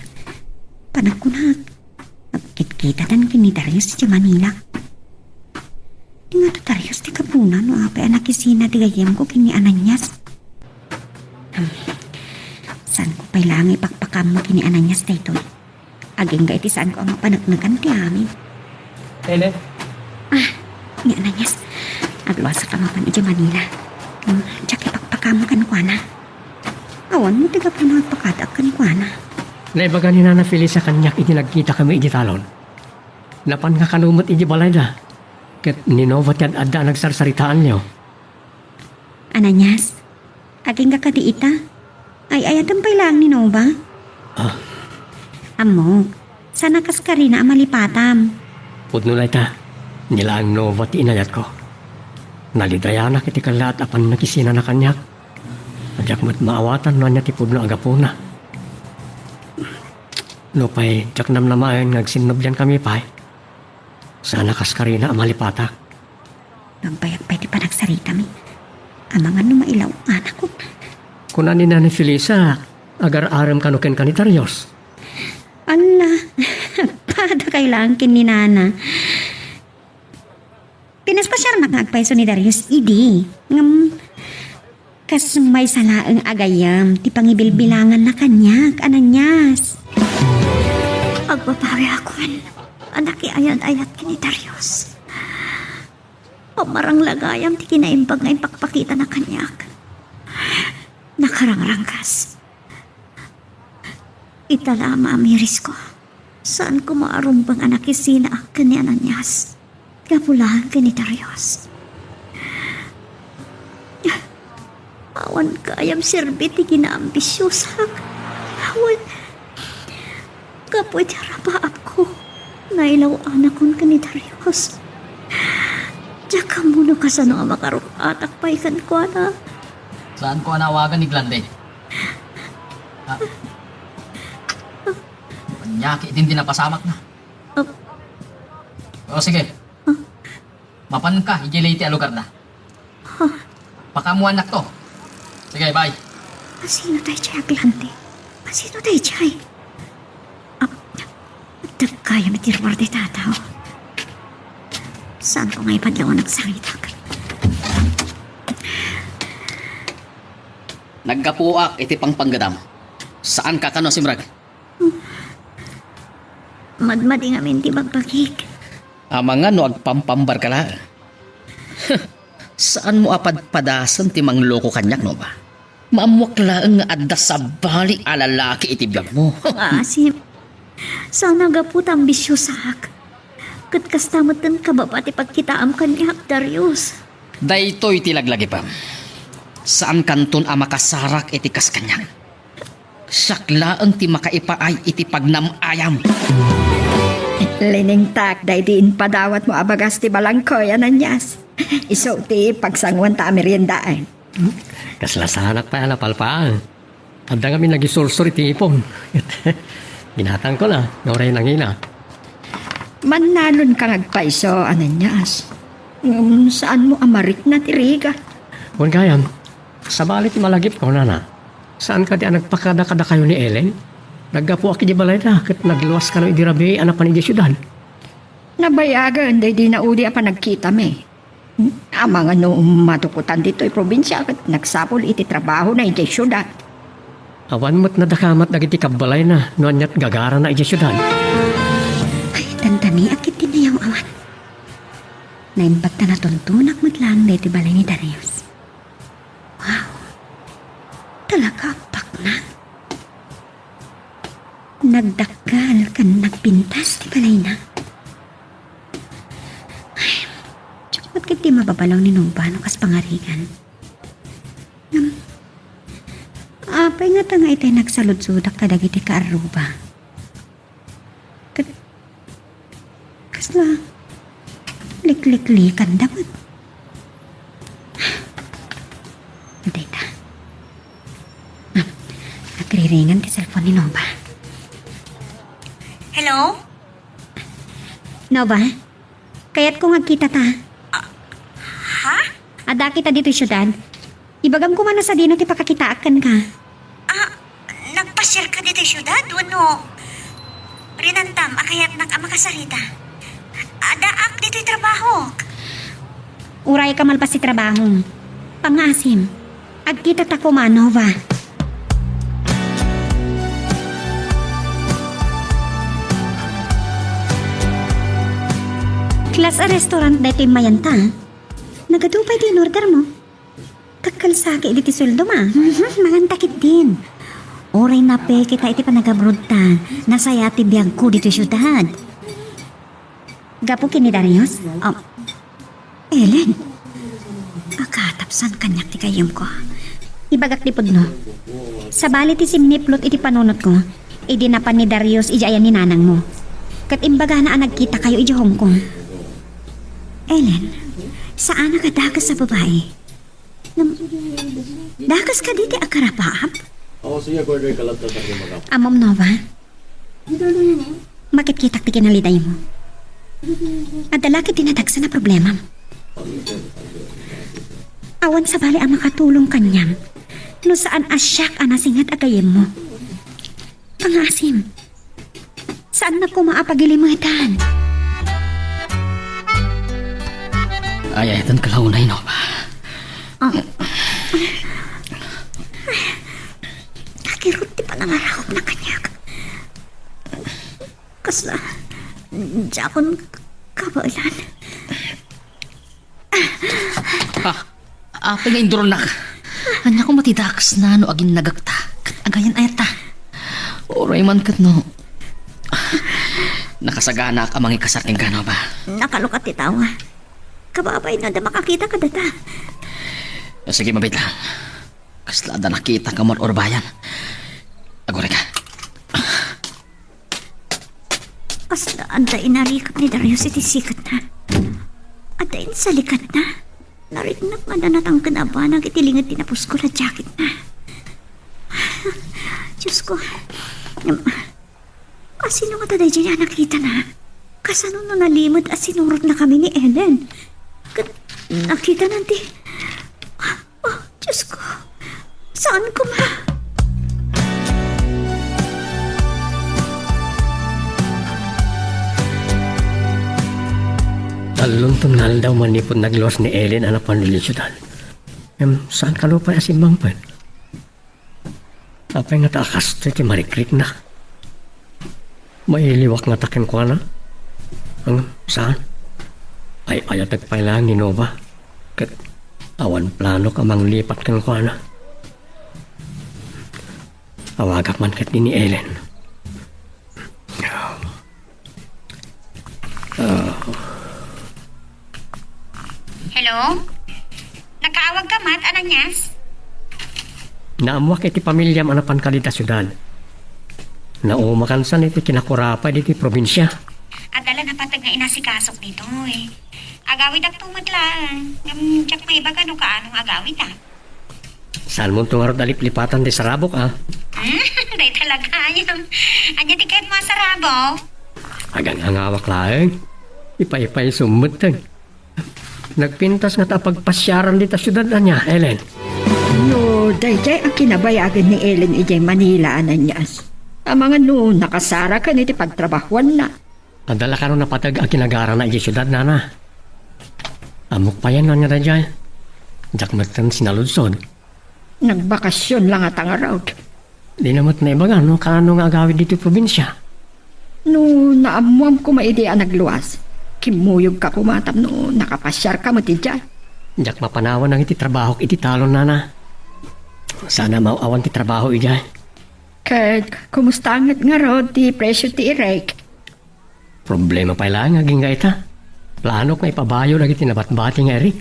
Panagkunak, agkitkitatan ken ni Darius idiay Manila. Ngata Darius ti gapuna no apay a nakisina ti gayyemko ken ni Ananias. Hmm. Saanko pay laeng ipakpakammo ken ni Ananias daytoy? Agingga iti saanko a mapaneknekan ti amin. Ele? Ah, ni Ananias. Agluasakka mapan idiay Manila. Hmm, diak ipakpakammo kenkuana. Awan met ti gapuna agpakadaak kenkuana. Naibaga ni Nana Felisa kaniak idi nagkitakami idiay talon. Napannka kano met idiay balayda. Ket ni Nova ti ad-adda a nagsarsaritaanyo. Ananias, agingga kadi ita? Ay-ayatem pay laeng ni Nova? Ah. Ammok, saan a kaskarina a malipatam. Pudno dayta, ni laeng Nova ti inayatko. Nalidayanak iti kellaat a pannakisinana kaniak. Diak met maawatan no ania ti pudno a gapuna. Nupay diak namnamaen nga agsinnubliankami pay, saan a kaskarina a malipatak. Nagbayag pay ti panagsaritami. Amangan no mailaw-anakon. Kuna ni Nana Felisa, agar-arem kano kenka ni Darius? Ala, padakay laeng ken ni Nana. Pinaspasiarnak nga agpayso ni Darius idi. Ngem, kas maysa laeng a gayyem ti pangibilbilanganna kaniak, Ananias. Agbabawiakon a nakiayat-ayat ken ni Darius. Pamarang la gayam ti kinaimbag nga impakpakitana kaniak. Nakarangranggas. Ita la a maamirisko. Saan koma a rumbeng a nakisinaak ken ni Ananias. Gapu laeng ken ni Darius. Awan gayam serbi ti kinaambisiosak. Awan. Gapu iti rapaapko, nailaw-anakon ken ni Darius. Diak ammo no kasano a makaruk-atak pay kenkuana. Saanko a naawagan ni Glande? Ah. Ania ketdin ti napasamakna? Ah. O, sige. Ah. Mapanka idiay Leyte a lugarda. Huh. Pakaammoannakto. Sige, bye. Asino daydiay a Glande? Asino daydiay? Ah, adda gayam iti ruar dayta a tao. Saanko nga ipadlaw a nagsangitak? Naggapuak iti pangpanggedam. Saanka kano a simrek? Madmadi ngamin ti bagbagik. Amangan no agpampambarka laeng. Saanmo a padpadasen ti mangloko kaniak, Nova? Maammoak laeng nga adda sabali a lalaki iti biagmo. Nga asim. Saan a gapu ta ambisiosaak. Ket kasta metten kababa ti pagkitaam kaniak, Darius. Daytoy ti laglagipem. Saankanton a makasarak iti kas kaniak. Siak laeng ti makaipaay iti pagnam-ayam. Linengtak daydi impadawatmo a bagas ti balangkoy, Ananias. Isu ti pagsanguanta a meriendaen. Kasla saanak pay a napalpaang. Adda ngamin nagisursor iti ipon. Ginatangko la, no, uray nangina. Mannalonka nga agpayso, Ananias. Ngem saanmo a marikna ti rigat. Wen gayam, sabali ti malagipko, nana. Saan kadi a nagpakada kadakayo ni Ellen? Naggapuak idiay balayda ket nagluas kano idi rabii a napan idiay siudad. Nabayagen daydi naudi a panagkitami. Amangan no madukotan ditoy probinsia ket nagsapul iti trabahona idiay siudad. Awan met nadakamat dagiti kabbalayna no aniat gagarana idiay siudad. Ay, tantani, agkit ti nayaw-awan. Naimbag ta natuntunak met laeng daytoy balay ni Darius. Wow! Talaga a paknang. Nagdakkel ken nagpintas ti balayna. Ay, diak met ketdi mababalawak ni Nova no kas pangarigan. Ngem, apay ngata nga itay nagsaludsodak kadagiti kaarruba? Ket kasla likliklikanda met. Dayta. Ah, nagriringan ti cellphone ni Nova. Hello? Nova? Kayatko nga agkitata. Ah, ha? Adda kita ditoy siudad. Ibagam koma no sadino ti pakakitaak kenka. Ah, nagpasiarka ditoy siudad wenno rinantam a kayatnak a makasarita? Addaak ditoy trabahok. Uray ka malpas ti trabahom. Pangngaasim. Agkitata koma, Nova. Class A restaurant daytoy mayanta. Nagadu pay ti inordermo? Dakkel sa ketdi ti sueldoma. Mhm, manganta ketdin. Uray napeketa iti panagabrodta, nasayaat ti biagko ditoy siudad. Gapu ken ni Darius? Um, Ellen, agatapsan kaniak ti gayyemko. Ibagak ti pudno. Sabali ti simniplot iti panunotko, idi napan ni Darius idiay ayan ni nanangmo. Ket imbagana a nagkitakayo idiay Hong Kong. Ellen, saanak a dakes a babai. Ngem, dakes kadi ti agkarapaap? Ammom, Nova? Makitkitak ti kinalidaymo. Adda la ketdi nadagsen a problemam. Awan sabali a makatulong kaniam no saan a siak a nasinget a gayyemmo. Pangngaasim. Saannak koma a pagilimetan. Ay, ay, tan kalaunay, no? Ah. Nakirut ti panangarakupna kaniak. Kasla, diakon kabaelan. Ah, apay nga induronnak? Ania koma ti dakesna no aginnagekta ket agayan-ayatta? Uray man ket no, nakasaganaak a mangikasar kenka, Nova. Nakalukat ti tawa. Kababay no adda makakita kadata. Sige, mabiit lang. Kasla adda nakita nga mar-urbayan. Agurayka. Kasla adda inarikap ni Darius iti siketna. Adda insalikatna. Nariknak nga adda natangken a banag iti linged ti napuskol a jacketna. Diosko, ngem, asino ngata daydiay a nakitana? Kasano no nalimed a sinurotnakami ni Ellen? Ket nakitana ti, oh, Diosko, saan koma? Tallonton nga aldaw manipud nagluas ni Ellen a napan idiay siudad. Ngem, saan kano pay a simmangpet? Apay ngata a kastoy ti marikrikna? Mailiwak ngata kenkuana? Ngem, saan? Ay-ayatek pay laeng ni Nova. Ket awan planok a manglipat kenkuana. Awagak man ketdi ni Ellen. Ah. Hello? Nakaawagka met, Ananias? Naammoak iti pamiliam a napan ka dita siudad. Naumakansan iti kinakurapay ditoy probinsia. Adda la napateg nga inasikasok ditoy. Agawidak to met laeng. Ngem diak maibaga no kaano nga agawidak. Saanmonto ngarud a liplipatan ti sarabok, a? Hmm? Dayta la gayam. Ania ti kayatmo a sarabok? Aganghangawak laeng. Ipaypaysom metten. Nagpintas ngata a pagpasiaran dita siudad, ania, Ellen? No, daydiay a kinabayagen ni Ellen idiay Manila, Ananias. Amangan no nakasaraken iti pagtrabahuanna. Adda la kano napateg a kinagarana idiay siudad, nana. Ammok payen no ania daydiay. Diak metten sinaludsod. Nagbakasyon la ngata ngarud. Dina met naibaga no kaano nga agawid ditoy probinsia. No naammuam koma idi a nagluas, kimmuyogka koma tapno nakapasiarka met idiay. Diak mapanawan dagiti trabahok iti talon, nana. Saan a maaw-awan ti trabaho idiay. Ket kumusta met ngarud ti presio ti irek? Problema pay laeng agingga ita. Planok nga ipabayo dagiti nabatbati nga irek.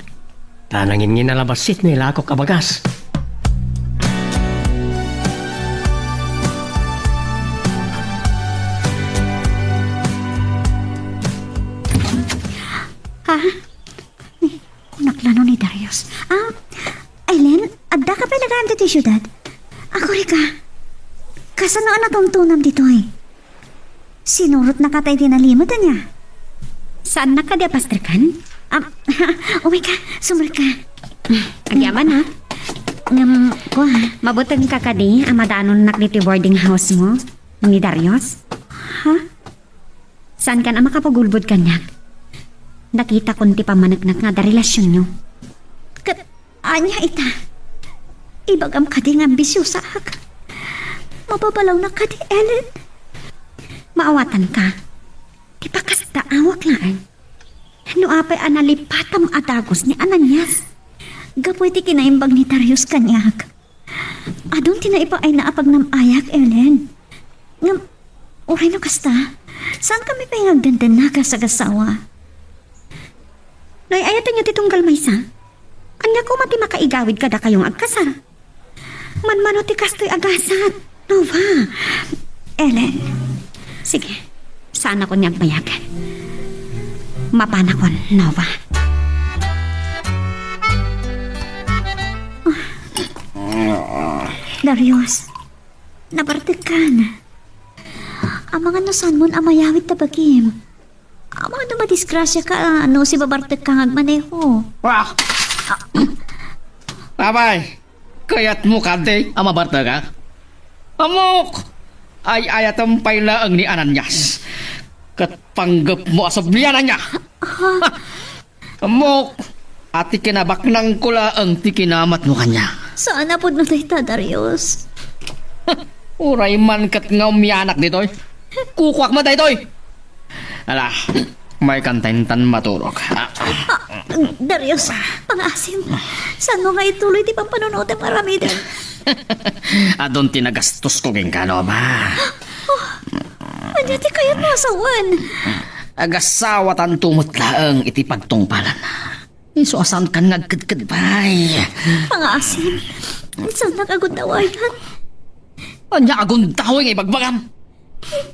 Ta nanginnginna la bassit no ilakok a bagas. Ha? Kunak la no ni Darius. Ah, Ellen, addaka pay laeng ditoy siudad? Agurayka. Kasano a natuntonam ditoy? Sinurotnaka tay di nalimed, ania? Saannak kadi a pasterkan? Ah, umay ka, sumrek ka. Agyaman, ha? Ngem, kua, mabuteng ka kadi a madanonnak ditoy boarding house mo ni Darius? Ha? Saankan a makapagulbod kaniak? Nakitakon ti pammaneknek nga adda relasionyo. Ket ania ita? Ibagam kadi nga ambisiosaak? Mababalawnak kadi, Ellen? Maawatanka. Ti pakasdaawak laeng. No apay a nalipatam a dagus ni Ananias gapu iti kinaimbag ni Darius kaniak. Adun ti naipaayna a pagnam-ayak, Ellen. Ngem, uray no kasta, saankami pay nga agdandanna a kas-agasawa? No ay-ayatenyo ti tunggal maysa, ania koma ti makaigawid kadakayo nga agkasar? Manmano ti kastoy a gasat, Nova. Ellen, sige, saanakon nga agbayag. Mapanakon, Nova. Darius, nabartekkan. Amangan no saanmon a mayawid ta bagim. Amangan no madisgrasiaka no sibabartekka nga agmaneho. Ah! Apay, kayatmo kadi a mabartekak? Ammok! Ay-ayatem pay laeng ni Ananias. Ket panggepmo a subliananna. Ha? Ammok, a ti kinabaknangko laeng ti kinamatmo kaniak. Saan a pudno dayta, Darius. Uray man ket nga umianak ditoy. Kukuak met daytoy. Ala, maykan ta intan maturog. Ah, Darius, pangaasim. Saanmo nga ituloy ti pampanunotem nga aramiden? Adun ti nagastosko kenka, Nova. Oh, ania ti kayatmo a sawen? Agasawatanto met laeng iti pagtungpalan. Isu a saankan nga agkedkedbay. Pangaasim, saannak a gundawayan. Ania a gundaway nga ibagbagam?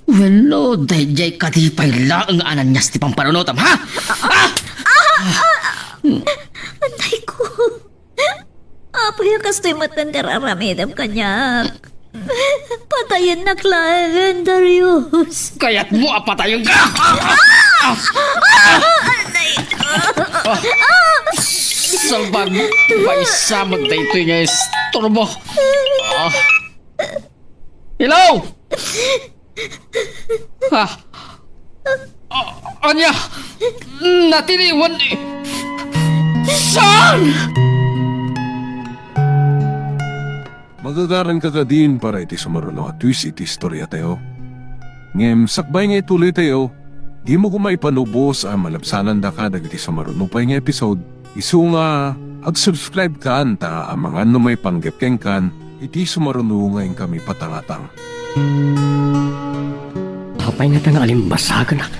Wenno, daydiay kadi pay laeng nga Ananias ti pampanunotem, ha? Ah! Antay ko. Apay a kastoy met ti ar-aramidem kaniak? Patayennak laengen, Darius. Kayatmo a patayenka? Aray ko. Salbag, maysa met daytoy nga istorbo. Ah. Hello? Ha? Ah, ania? Natiliwan? Saan? Magagaranka kadin para iti sumaruno a twist iti istoriatayo. Ngem sakbay nga ituloytayo, dimo koma ipanubos a malabsanandaka dagiti sumaruno pay nga episode. Isu nga, ag-subscribe kan ta amangan no maipanggep kenkan iti sumaruno nga inkami patangatang. Apay ngata nga alimbasagenak?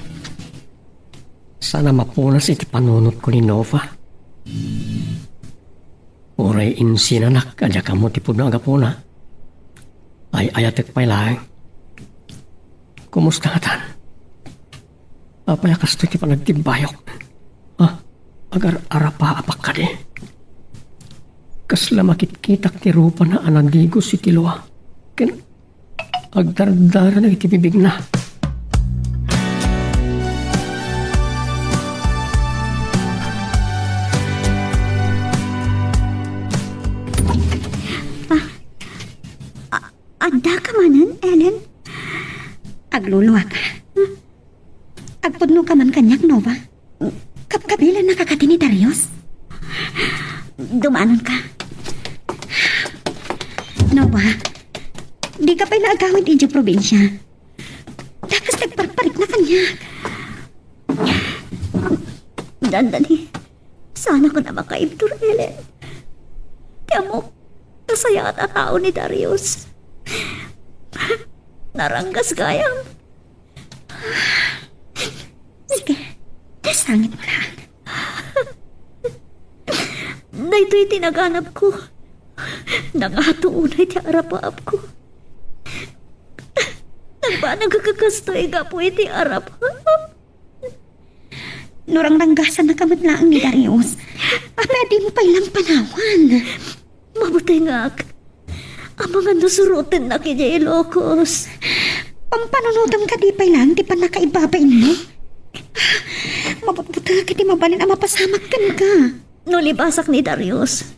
Saan a mapunas iti panunotko ni Nova. Uray insinanak a diak ammo ti pudno a gapuna. Ay-ayatek pay laeng. Kumusta ngatan? Apay a kastoy ti panagtimbayok? Ah, agar-arapaapak kadi. Kasla makitkitak ti rupana a nadigos iti lua. Ken agdardarana iti bibigna. Ah, a-, adda ka manen, Ellen? Agluluaka. Agpudno ka man kaniak, Nova? Kapkabilan na ka kadi ni Darius? Dumanon ka. Nova, di ka pay la agawid idiay probinsya. Dakas nagparparik na kaniak. Dandani, saan ako na makaibtur, Ellen. Ti ammok, nasayaat a tao ni Darius. Naranggas gayam. Sige, sangit mo lang. Daytoy ti naganabko. Nangato unay ti arapaapko. Nagbanag a kakastoy gapu iti arapaap. No rangranggasannaka met laeng ni Darius, apay a dimo pay lang panawan? Mabutengak. Amangan no surotennak idiay Ilocos. Pampanunotem kadi pay laeng ti pannakaibabainmo? Mabutbutengak iti mabalin a mapasamak kenka. No libasak ni Darius,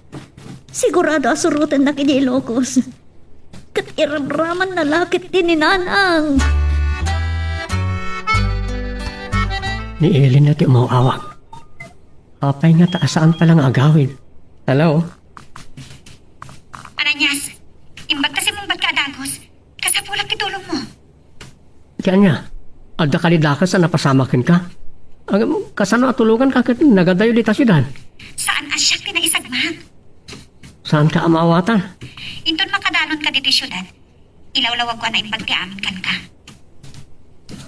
sigurado a surotennak idiay Ilocos. Ket iramramanna la ketdi ni Nanang. Ni Ellen ti umaw-awag. Apay ngata a saan pay la nga agawid? Hello? Ananias, imbag ta simmungbat ka a dagus. Kasapulak ti tulongmo. Ti ania? Adda kadi dakes a napasamak kenka? Ngem, kasano a tulonganka ket nagadayo dita siudad? Saan a siak ti naisagmak? Saanka a maawatan? Inton makadanon ka ditoy siudad, ilawlawagko a naimbag ti amin kenka.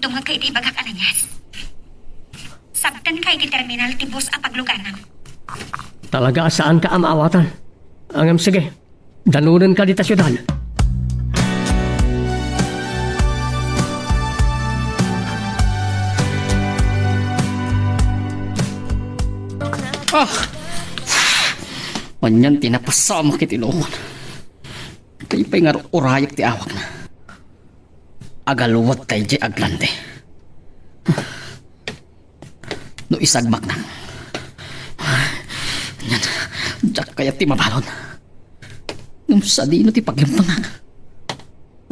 Dumngegka iti ibagak, Ananias. Sabtenka iti terminal ti bus a pagluganam. Talaga a saanka a maawatan. Ngem sige, danonenka dita siudad. Ah! Anian ti napasamak iti lookan. Kayat pay nga ur-urayak ti awakna. Agaluat ta idiay aglande. No isagmakna. Anian, diak kayat ti mabalud. Ngem sadino ti paglemmengak?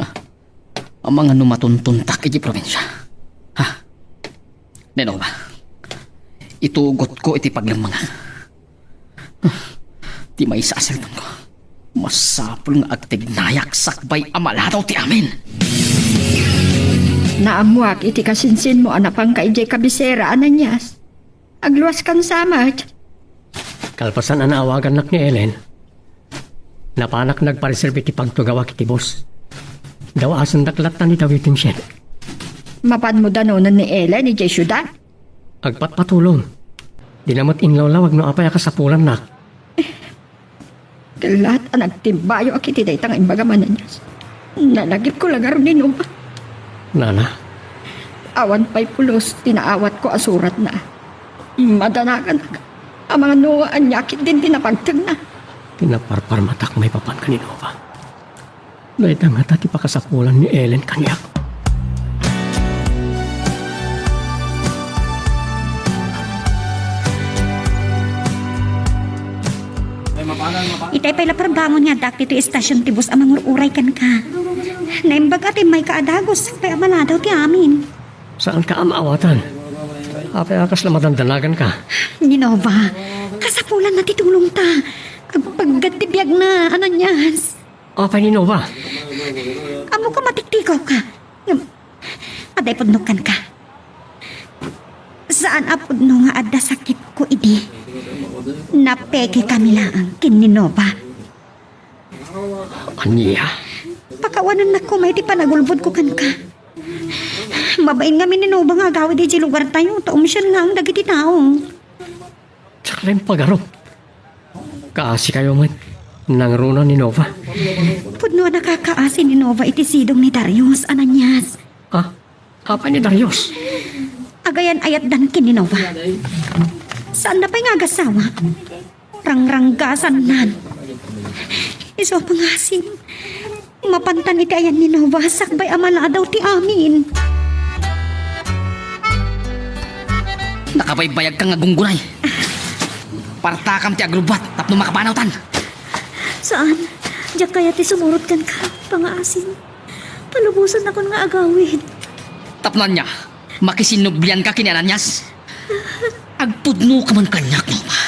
Ah, amangan no matuntontak idiay probinsia. Ha? Ni Nova, itugotko iti paglemmengak. Ti maysa a cellphone-ko. Masapul nga agtignayak sakbay a maladaw ti amin. Naammoak iti kasinsinmo a napanka idiay kabisera, Ananias. Agluaskan sa met. Kalpasan a naawagannak ni Ellen, napanak nagpareserbi ti pagtugawak iti bus. Daw-asendak latta ni the waiting shed. Mapanmo danonen ni Ellen idiay siudad? Agpatpatulong. Dina met inlawlawag no apay a kasapulannak. Ket laat a nagtimbayoak iti dayta nga imbagam, Ananias. Nalagipko la ngarud ni Nova. Nana. Awan pay pulos ti naawatko a suratna. Madanaganak. Amangan no ania ketdin ti napagtengna. Pinaparparmatak maipapan ken ni Nova. Dayta ngata ti pakasapulan ni Ellen kaniak. Itay pay la parbangon nga addaak ditoy estasion ti bus a mangur-uray kenka. Naimbag a timmayka a dagus, sakbay a maladaw ti amin. Saanka a maawatan? Apay a kasla madandanaganka? Ni Nova, kasapulanna ti tulongta. Agpaggad ti biagna, Ananias. Apay ni Nova? Ammok a matiktikawka. Ngem, adda ipudnok kenka. Saan a pudno nga adda sakitko idi. Napekekami laeng ken ni Nova. Ania? Pakawanennak koma iti panagulbodko kenka. Mabain ngamin ni Nova nga agawid idiay lugartayo, ta umsian laeng dagiti tao. Diak la impagarup. Kaasikayo met, nangruna ni Nova. Pudno a nakakaasi ni Nova iti sidong ni Darius, Ananias. Ha? Apay ni Darius? Agayan-ayatdan ken ni Nova. Saanna pay nga agasawa. Rangranggasannan. Isu a pangasim. Mapantan iti ayan ni Nova, sakbay a maladaw ti amin. Nakabaybayagka nga gunggunay. Partakam ti agrubbuat tapno makapanawtan. Saan, diak kayat ti sumurot kenka, pangaasim. Palubosannakon nga agawid. Tapno ania, makisinnublianka ken ni Ananias? Agpudnoka man kaniak, Nova.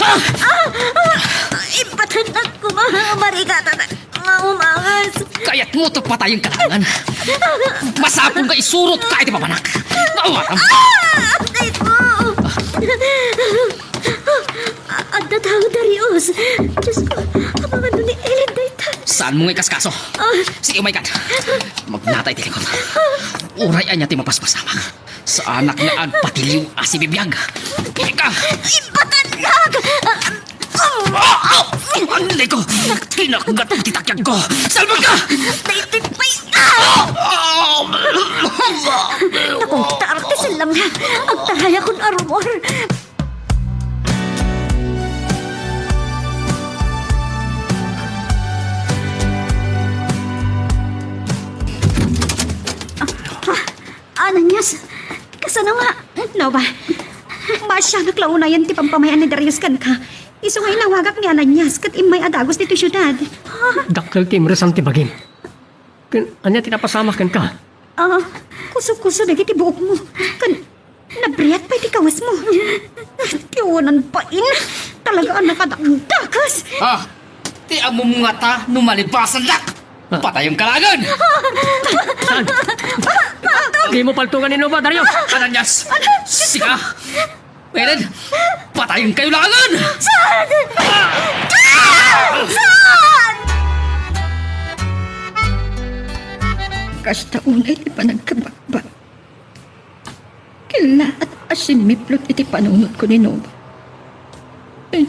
Ah! Ah! Ah! Impatennak koma, marigatanak nga umangas. Kayatmo ta patayenka laengen? Masapul nga isurotka iti papanak. Awaram. Ah! Apo! Adda tao, Darius. Diyos ko, amangan no ni Ellen dayta. Saanmo nga ikaskaso? Ah. Sige, umaykan. Magnata iti likod. Uray ania ti mapaspasamak. Saanak nga agpatiliw a sibibiag. Ika! Impatennak! Ah! Anay ko! Kinakgat ti takyag ko! Salbagka! Daytoy pay! Ah! Naku, ta artisil lang na. Agtarayakon a rumor. Ah, ah, Ananias, kasano nga? Nova, maasianak la unayen ti pampamay-an ni Darius kenka. Isu nga inawagak ni Ananias ket immay a dagus ditoy siudad. Dakkel ti imresan ti bagim. Ken ania ti napasamak kenka? Ah, kuso-kuso dagiti buokmo. Ken nabriat pay ti kawesmo. Ti awanan pain. Talaga a nakadakdakas. Ah, ti ammom ngata no malipasannak. Ah. Patayenka laengen! Saan? Dimo paltugan ni Nova, Darius! Ananias! Sika! Ellen, patayenkayo laengen! Saan? Saan? Kasta unay ti panagkabakbak. Kellaat a simmiplot iti panunotko ni Nova. Eh,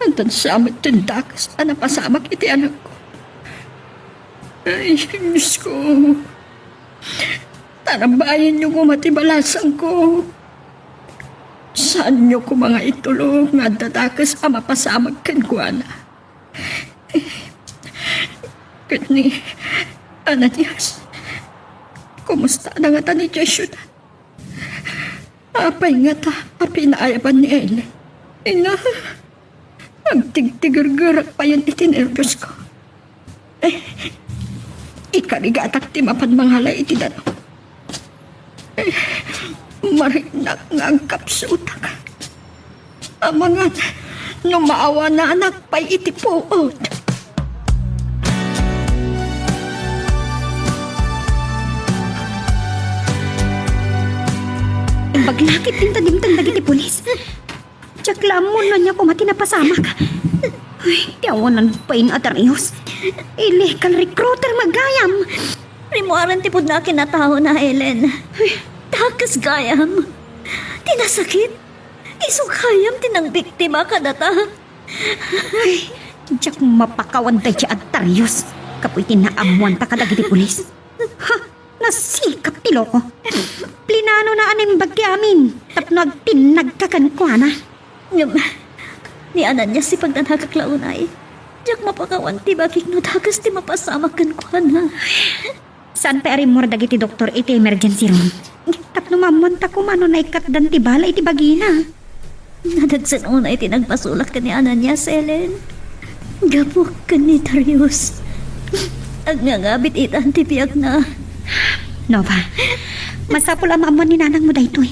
adda sa met ti dakes a napasamak iti anakko. Ay, Diyos ko. Tarabayenyo koma ti balasangko. Saanyo koma nga itulong nga adda dakes a mapasamak kenkuana. Ket ni Ananias, kumusta na ngata idiay siudad? Apay ngata a pinaayaban ni Ellen? Ina, agtigtigergerak payen iti nerbios ko. Eh, ikarigatak ti mapan mangalay iti danum. Eh, mariknak nga agkapsutak. Amangan no maawananak pay iti puot. Imbag la ketdin ta dimteng dagiti pulis. Diak la ammo no ania koma ti napasamak. Ay, ti awanan pain a Darius. Illegal recruiter nga gayam. Rimmuaren ti pudno a kinataona, Ellen. Dakes gayam. Ti nasakit, isu gayam ti nangbiktima kadata. Ay, diak mapakawan daydi a Darius. Kapuy ti naammuanta kadagiti pulis. Ha? Nasikap ti loko. Plinanona a naimbag ti amin tapno agtinnagka kenkuana. Ngem, ni Ananias ti pagdanagak la unay. Diak mapakawan ti bagik no dakes ti mapasamak kenkuana. Saan pay a rimmuar dagiti doktor iti emergency room? Tapno maammuanta koma no naikkatdan ti bala iti bagina. Nadagsen unay ti nagpasulak ken ni Ananias, Ellen. Gapu ken ni Darius, agngangabit itan ti biagna. Nova, masapul a maammuan ni nanangmo daytoy.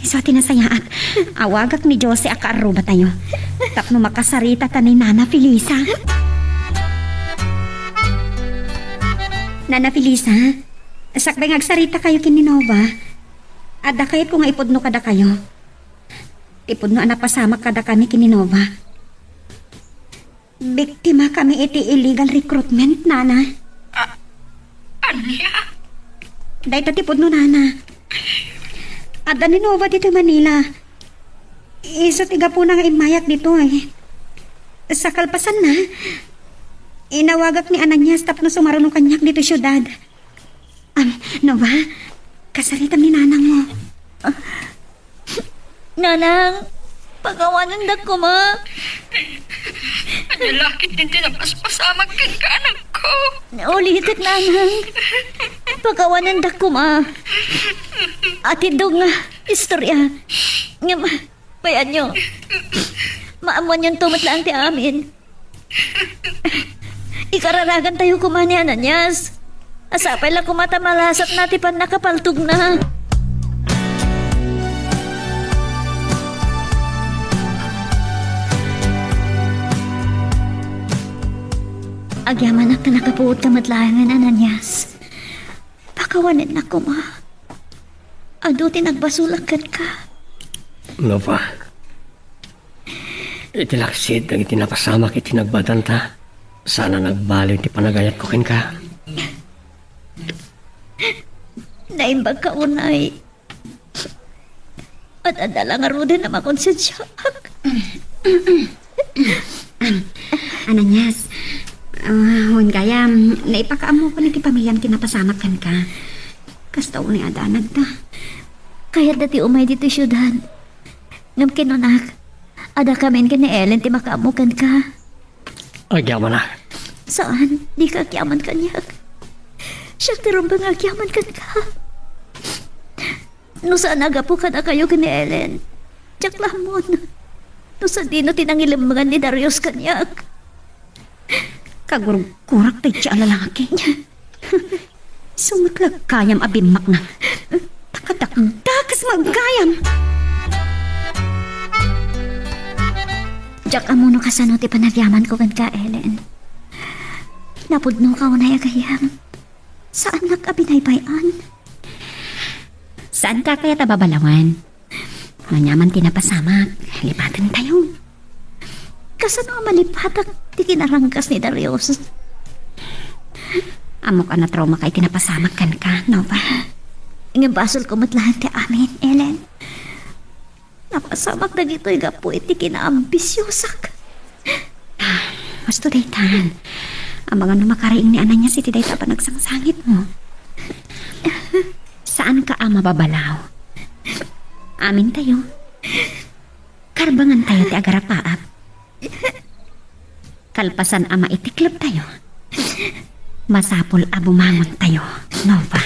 Isu ti nasayaat, awagak ni Jose a kaarrubatayo tapno makasaritata ni Nana Felisa. Nana Felisa, sakbay nga agsaritakayo ken ni Nova, adda kayatko nga ipudno kadakayo. Ti pudno a napasamak kadakami ken ni Nova. Biktimakami iti illegal recruitment, Nana. A-, ania? Dayta ti pudno, Nana. Adda ni Nova ditoy Manila. Isu ti gapuna nga immayak ditoy. Sa kalpasanna, inawagak ni Ananias tapno sumaruno kaniak ditoy siudad. Am, Nova, kasaritam ni nanangmo. Nanang, pakawanendak koma. Ania la ketdin ti napaspasamak kenka, anakko? Ulitek, Nanang. Pakawanendak koma. Atiddog nga istorya. Ngem, bayanyo. Maammoanyonto met laeng ti amin. Ikararagantayo koma ni Ananias. Sapay la koma ta malasatna ti pannakapaltogna. Agyamanak ta nakapuodka met laengen, Ananias. Pakawanennak koma. Adu ti nagbasolak kenka. Nova, iti laksid dagiti napasamak iti nagbadanta, saan a nagbaliw ti panagayatko kenka. Naimbagka unay. At adda la ngaruden a makonsensiaak. Am, Ananias, ah, wen gayam, naipakaammokon iti pamiliam ti napasamak kenka. Kasta unay a danagda. Kayatda ti umay ditoy siudad. Ngem kinunak, adda kamin ken ni Ellen ti makaammo kenka. Agyamanak. Saan, dika agyaman kaniak. Siak ti rumbeng nga agyaman kenka. No saan a gapu kadakayo ken ni Ellen, diak la ammon no sadino ti nangilemmengan ni Darius kaniak. Kagurgurek dayta a lalaki. Sumeklak gayam a bimmakna. Takadakdakes met gayam. Diak ammo no kasano ti panagyamanko kenka, Ellen. Napudnoka unay a gayyem. Saannak a binaybay-an. Saanka kayat a babalawan? Ania man ti napasamak, lipatentayo. Kasano a malipatak ti kinaranggas ni Darius? Ammok a natraumaka iti napasamak kenka, Nova. Ngem basolko met laeng ti amin, Ellen. Napasamak dagitoy gapu iti kinaambisiosak. Husto daytan. Amangan no makariing ni Ananias iti dayta a panagsangsangitmo. Saanka a mababalaw. Amintayo. Karbangantayo ti agarapaap. Kalpasan a maitikloptayo, masapul a bumangontayo, Nova.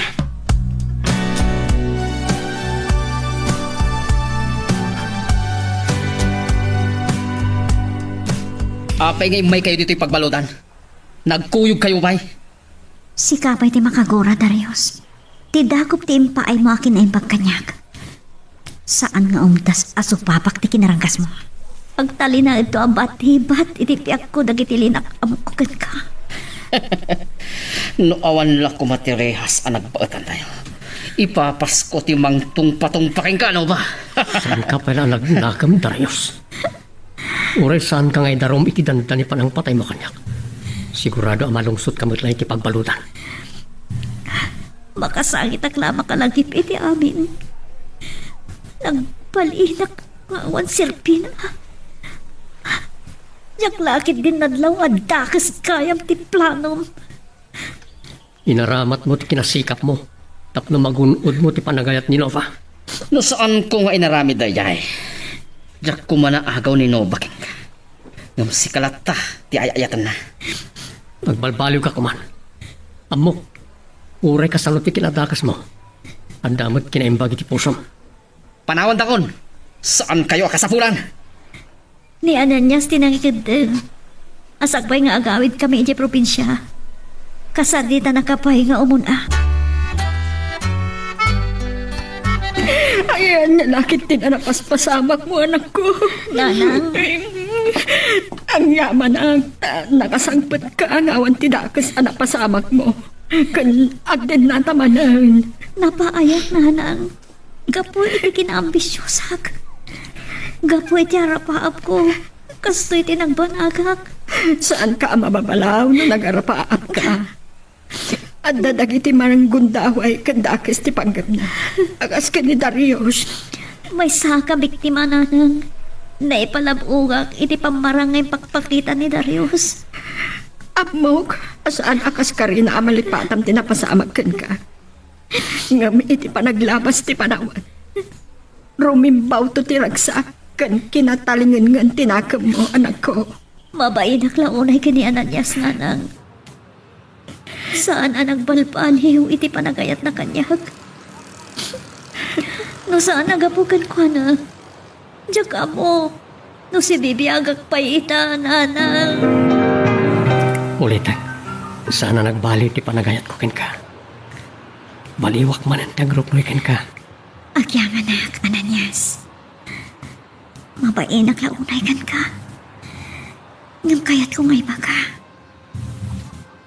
Apay nga immaykayo ditoy pagbaludan? Nagkuyogkayo pay? Sika pay ti makagura, Darius. Ti dakop ti impaaymo a kinaimbag kaniak. Saan nga umdas a supapak ti kinaranggasmo. Agtalinaedto a batibat iti piakko dagiti linak-amko kenka. No awan la koma ti rehas a nagbaetantayo, ipapasko ti mangtungpatungpa kenka, Nova. Saanka pay la a nagnakem, Darius? Uray saanka nga idarum iti dandani panangpataymo kaniak, sigurado a malungsotka met laeng iti pagbaludan. Makasangitak la a makalagip iti amin. Nagbalinak nga awan serbina. Diak la ketdin nadlaw a dakes gayam ti planom. Inaramatmo ti kinasikapmo tapno magun-odmo ti panagayat ni Nova. No saanko nga inaramid daydiay, diak koma naagaw ni Nova kenka. Ngem sika latta ti ay-ayatenna. Agbalbaliwka koman. Ammok, uray kasano ti kinadakesmo, adda met kinaimbag iti pusom. Panawantakon, saankayo a kasapulan. Ni Ananias ti nangikeddeng a sakbay nga agawidkami idiay probinsia, kasaritanaka pay nga umuna. Ayan, nalakit ti napaspasamakmo, anakko. Nanang. Agyamanak ta nakasangpetka nga awan ti dakes a napasamakmo. Ken agdennata manen. Napaayat, Nanang. Gapu iti kinaambisiosak. Gapu iti arapaapko. Kastoy ti nagbanagak. Saanka a mababalaw no nagarapaapka. Adda dagiti manggundaway ken dakes ti panggepna. A kas ken ni Darius. Maysa ka biktima, Nanang. Naipalab-ogak iti pammarang nga impakpakita ni Darius. Ammok a saan a kaskarina a malipatam ti napasamak kenka. Ngem iti panaglabas ti panawen, rumimbawto ti ragsak ken kinatalingengen ti nakemmo, anakko. Mabainak la unay ken ni Ananias, nanang. Saan a nagbalbaliw iti panagayatna kaniak. No saan a gapu kenkuana, diak ammo no sibibiagak pay ita, nanang. Ulitek, saan a nagbaliw ti panagayatko kenka. Baliwak manen ti agruknoy kenka. Agyamanak, Ananias. Mabainak la unay kenka. Ngem kayatko nga ibaga,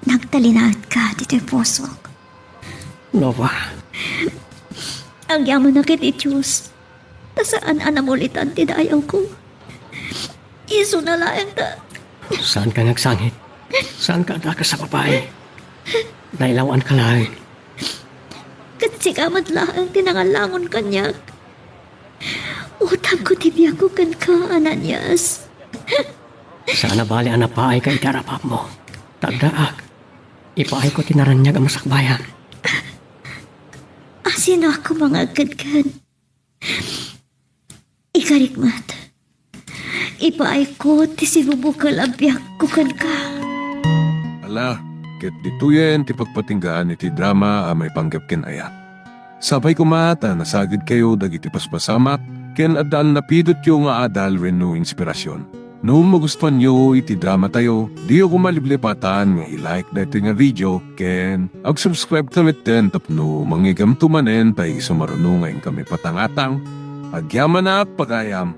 nagtalinaedka ditoy pusok. Nova. Agyamanak iti Dios, ta saan a namulitan ti dayawko. Isuna laeng ta. Saanka nga agsangit. Saanka a dakes a babai. Nailawanka laeng. Ket sika met laeng ti nangalangon kaniak. Utangko ti biagko kenka, Ananias. Saan a bali a napaayka iti arap-apmo. Ta addaak, ipaayko ti naraniag a masakbayan. Asinoak koma nga agkedken? Ikarik met. Ipaayko ti sibubukel a biagko kenka. Ala, ket ditoyen ti pagpatinggaan iti drama a maipanggep ken ayat. Sapay koma ta nasagidkayo dagiti paspasamak ken adda a napidotyo nga adal wenno inspirasyon. No magustuanyo iti dramatayo, diyo koma liplipatan nga i-like daytoy nga video ken ag-subscribe ta metten tapno mangigamto manen ta isu maruno nga inkami patangatang. Agyamanak pagayam!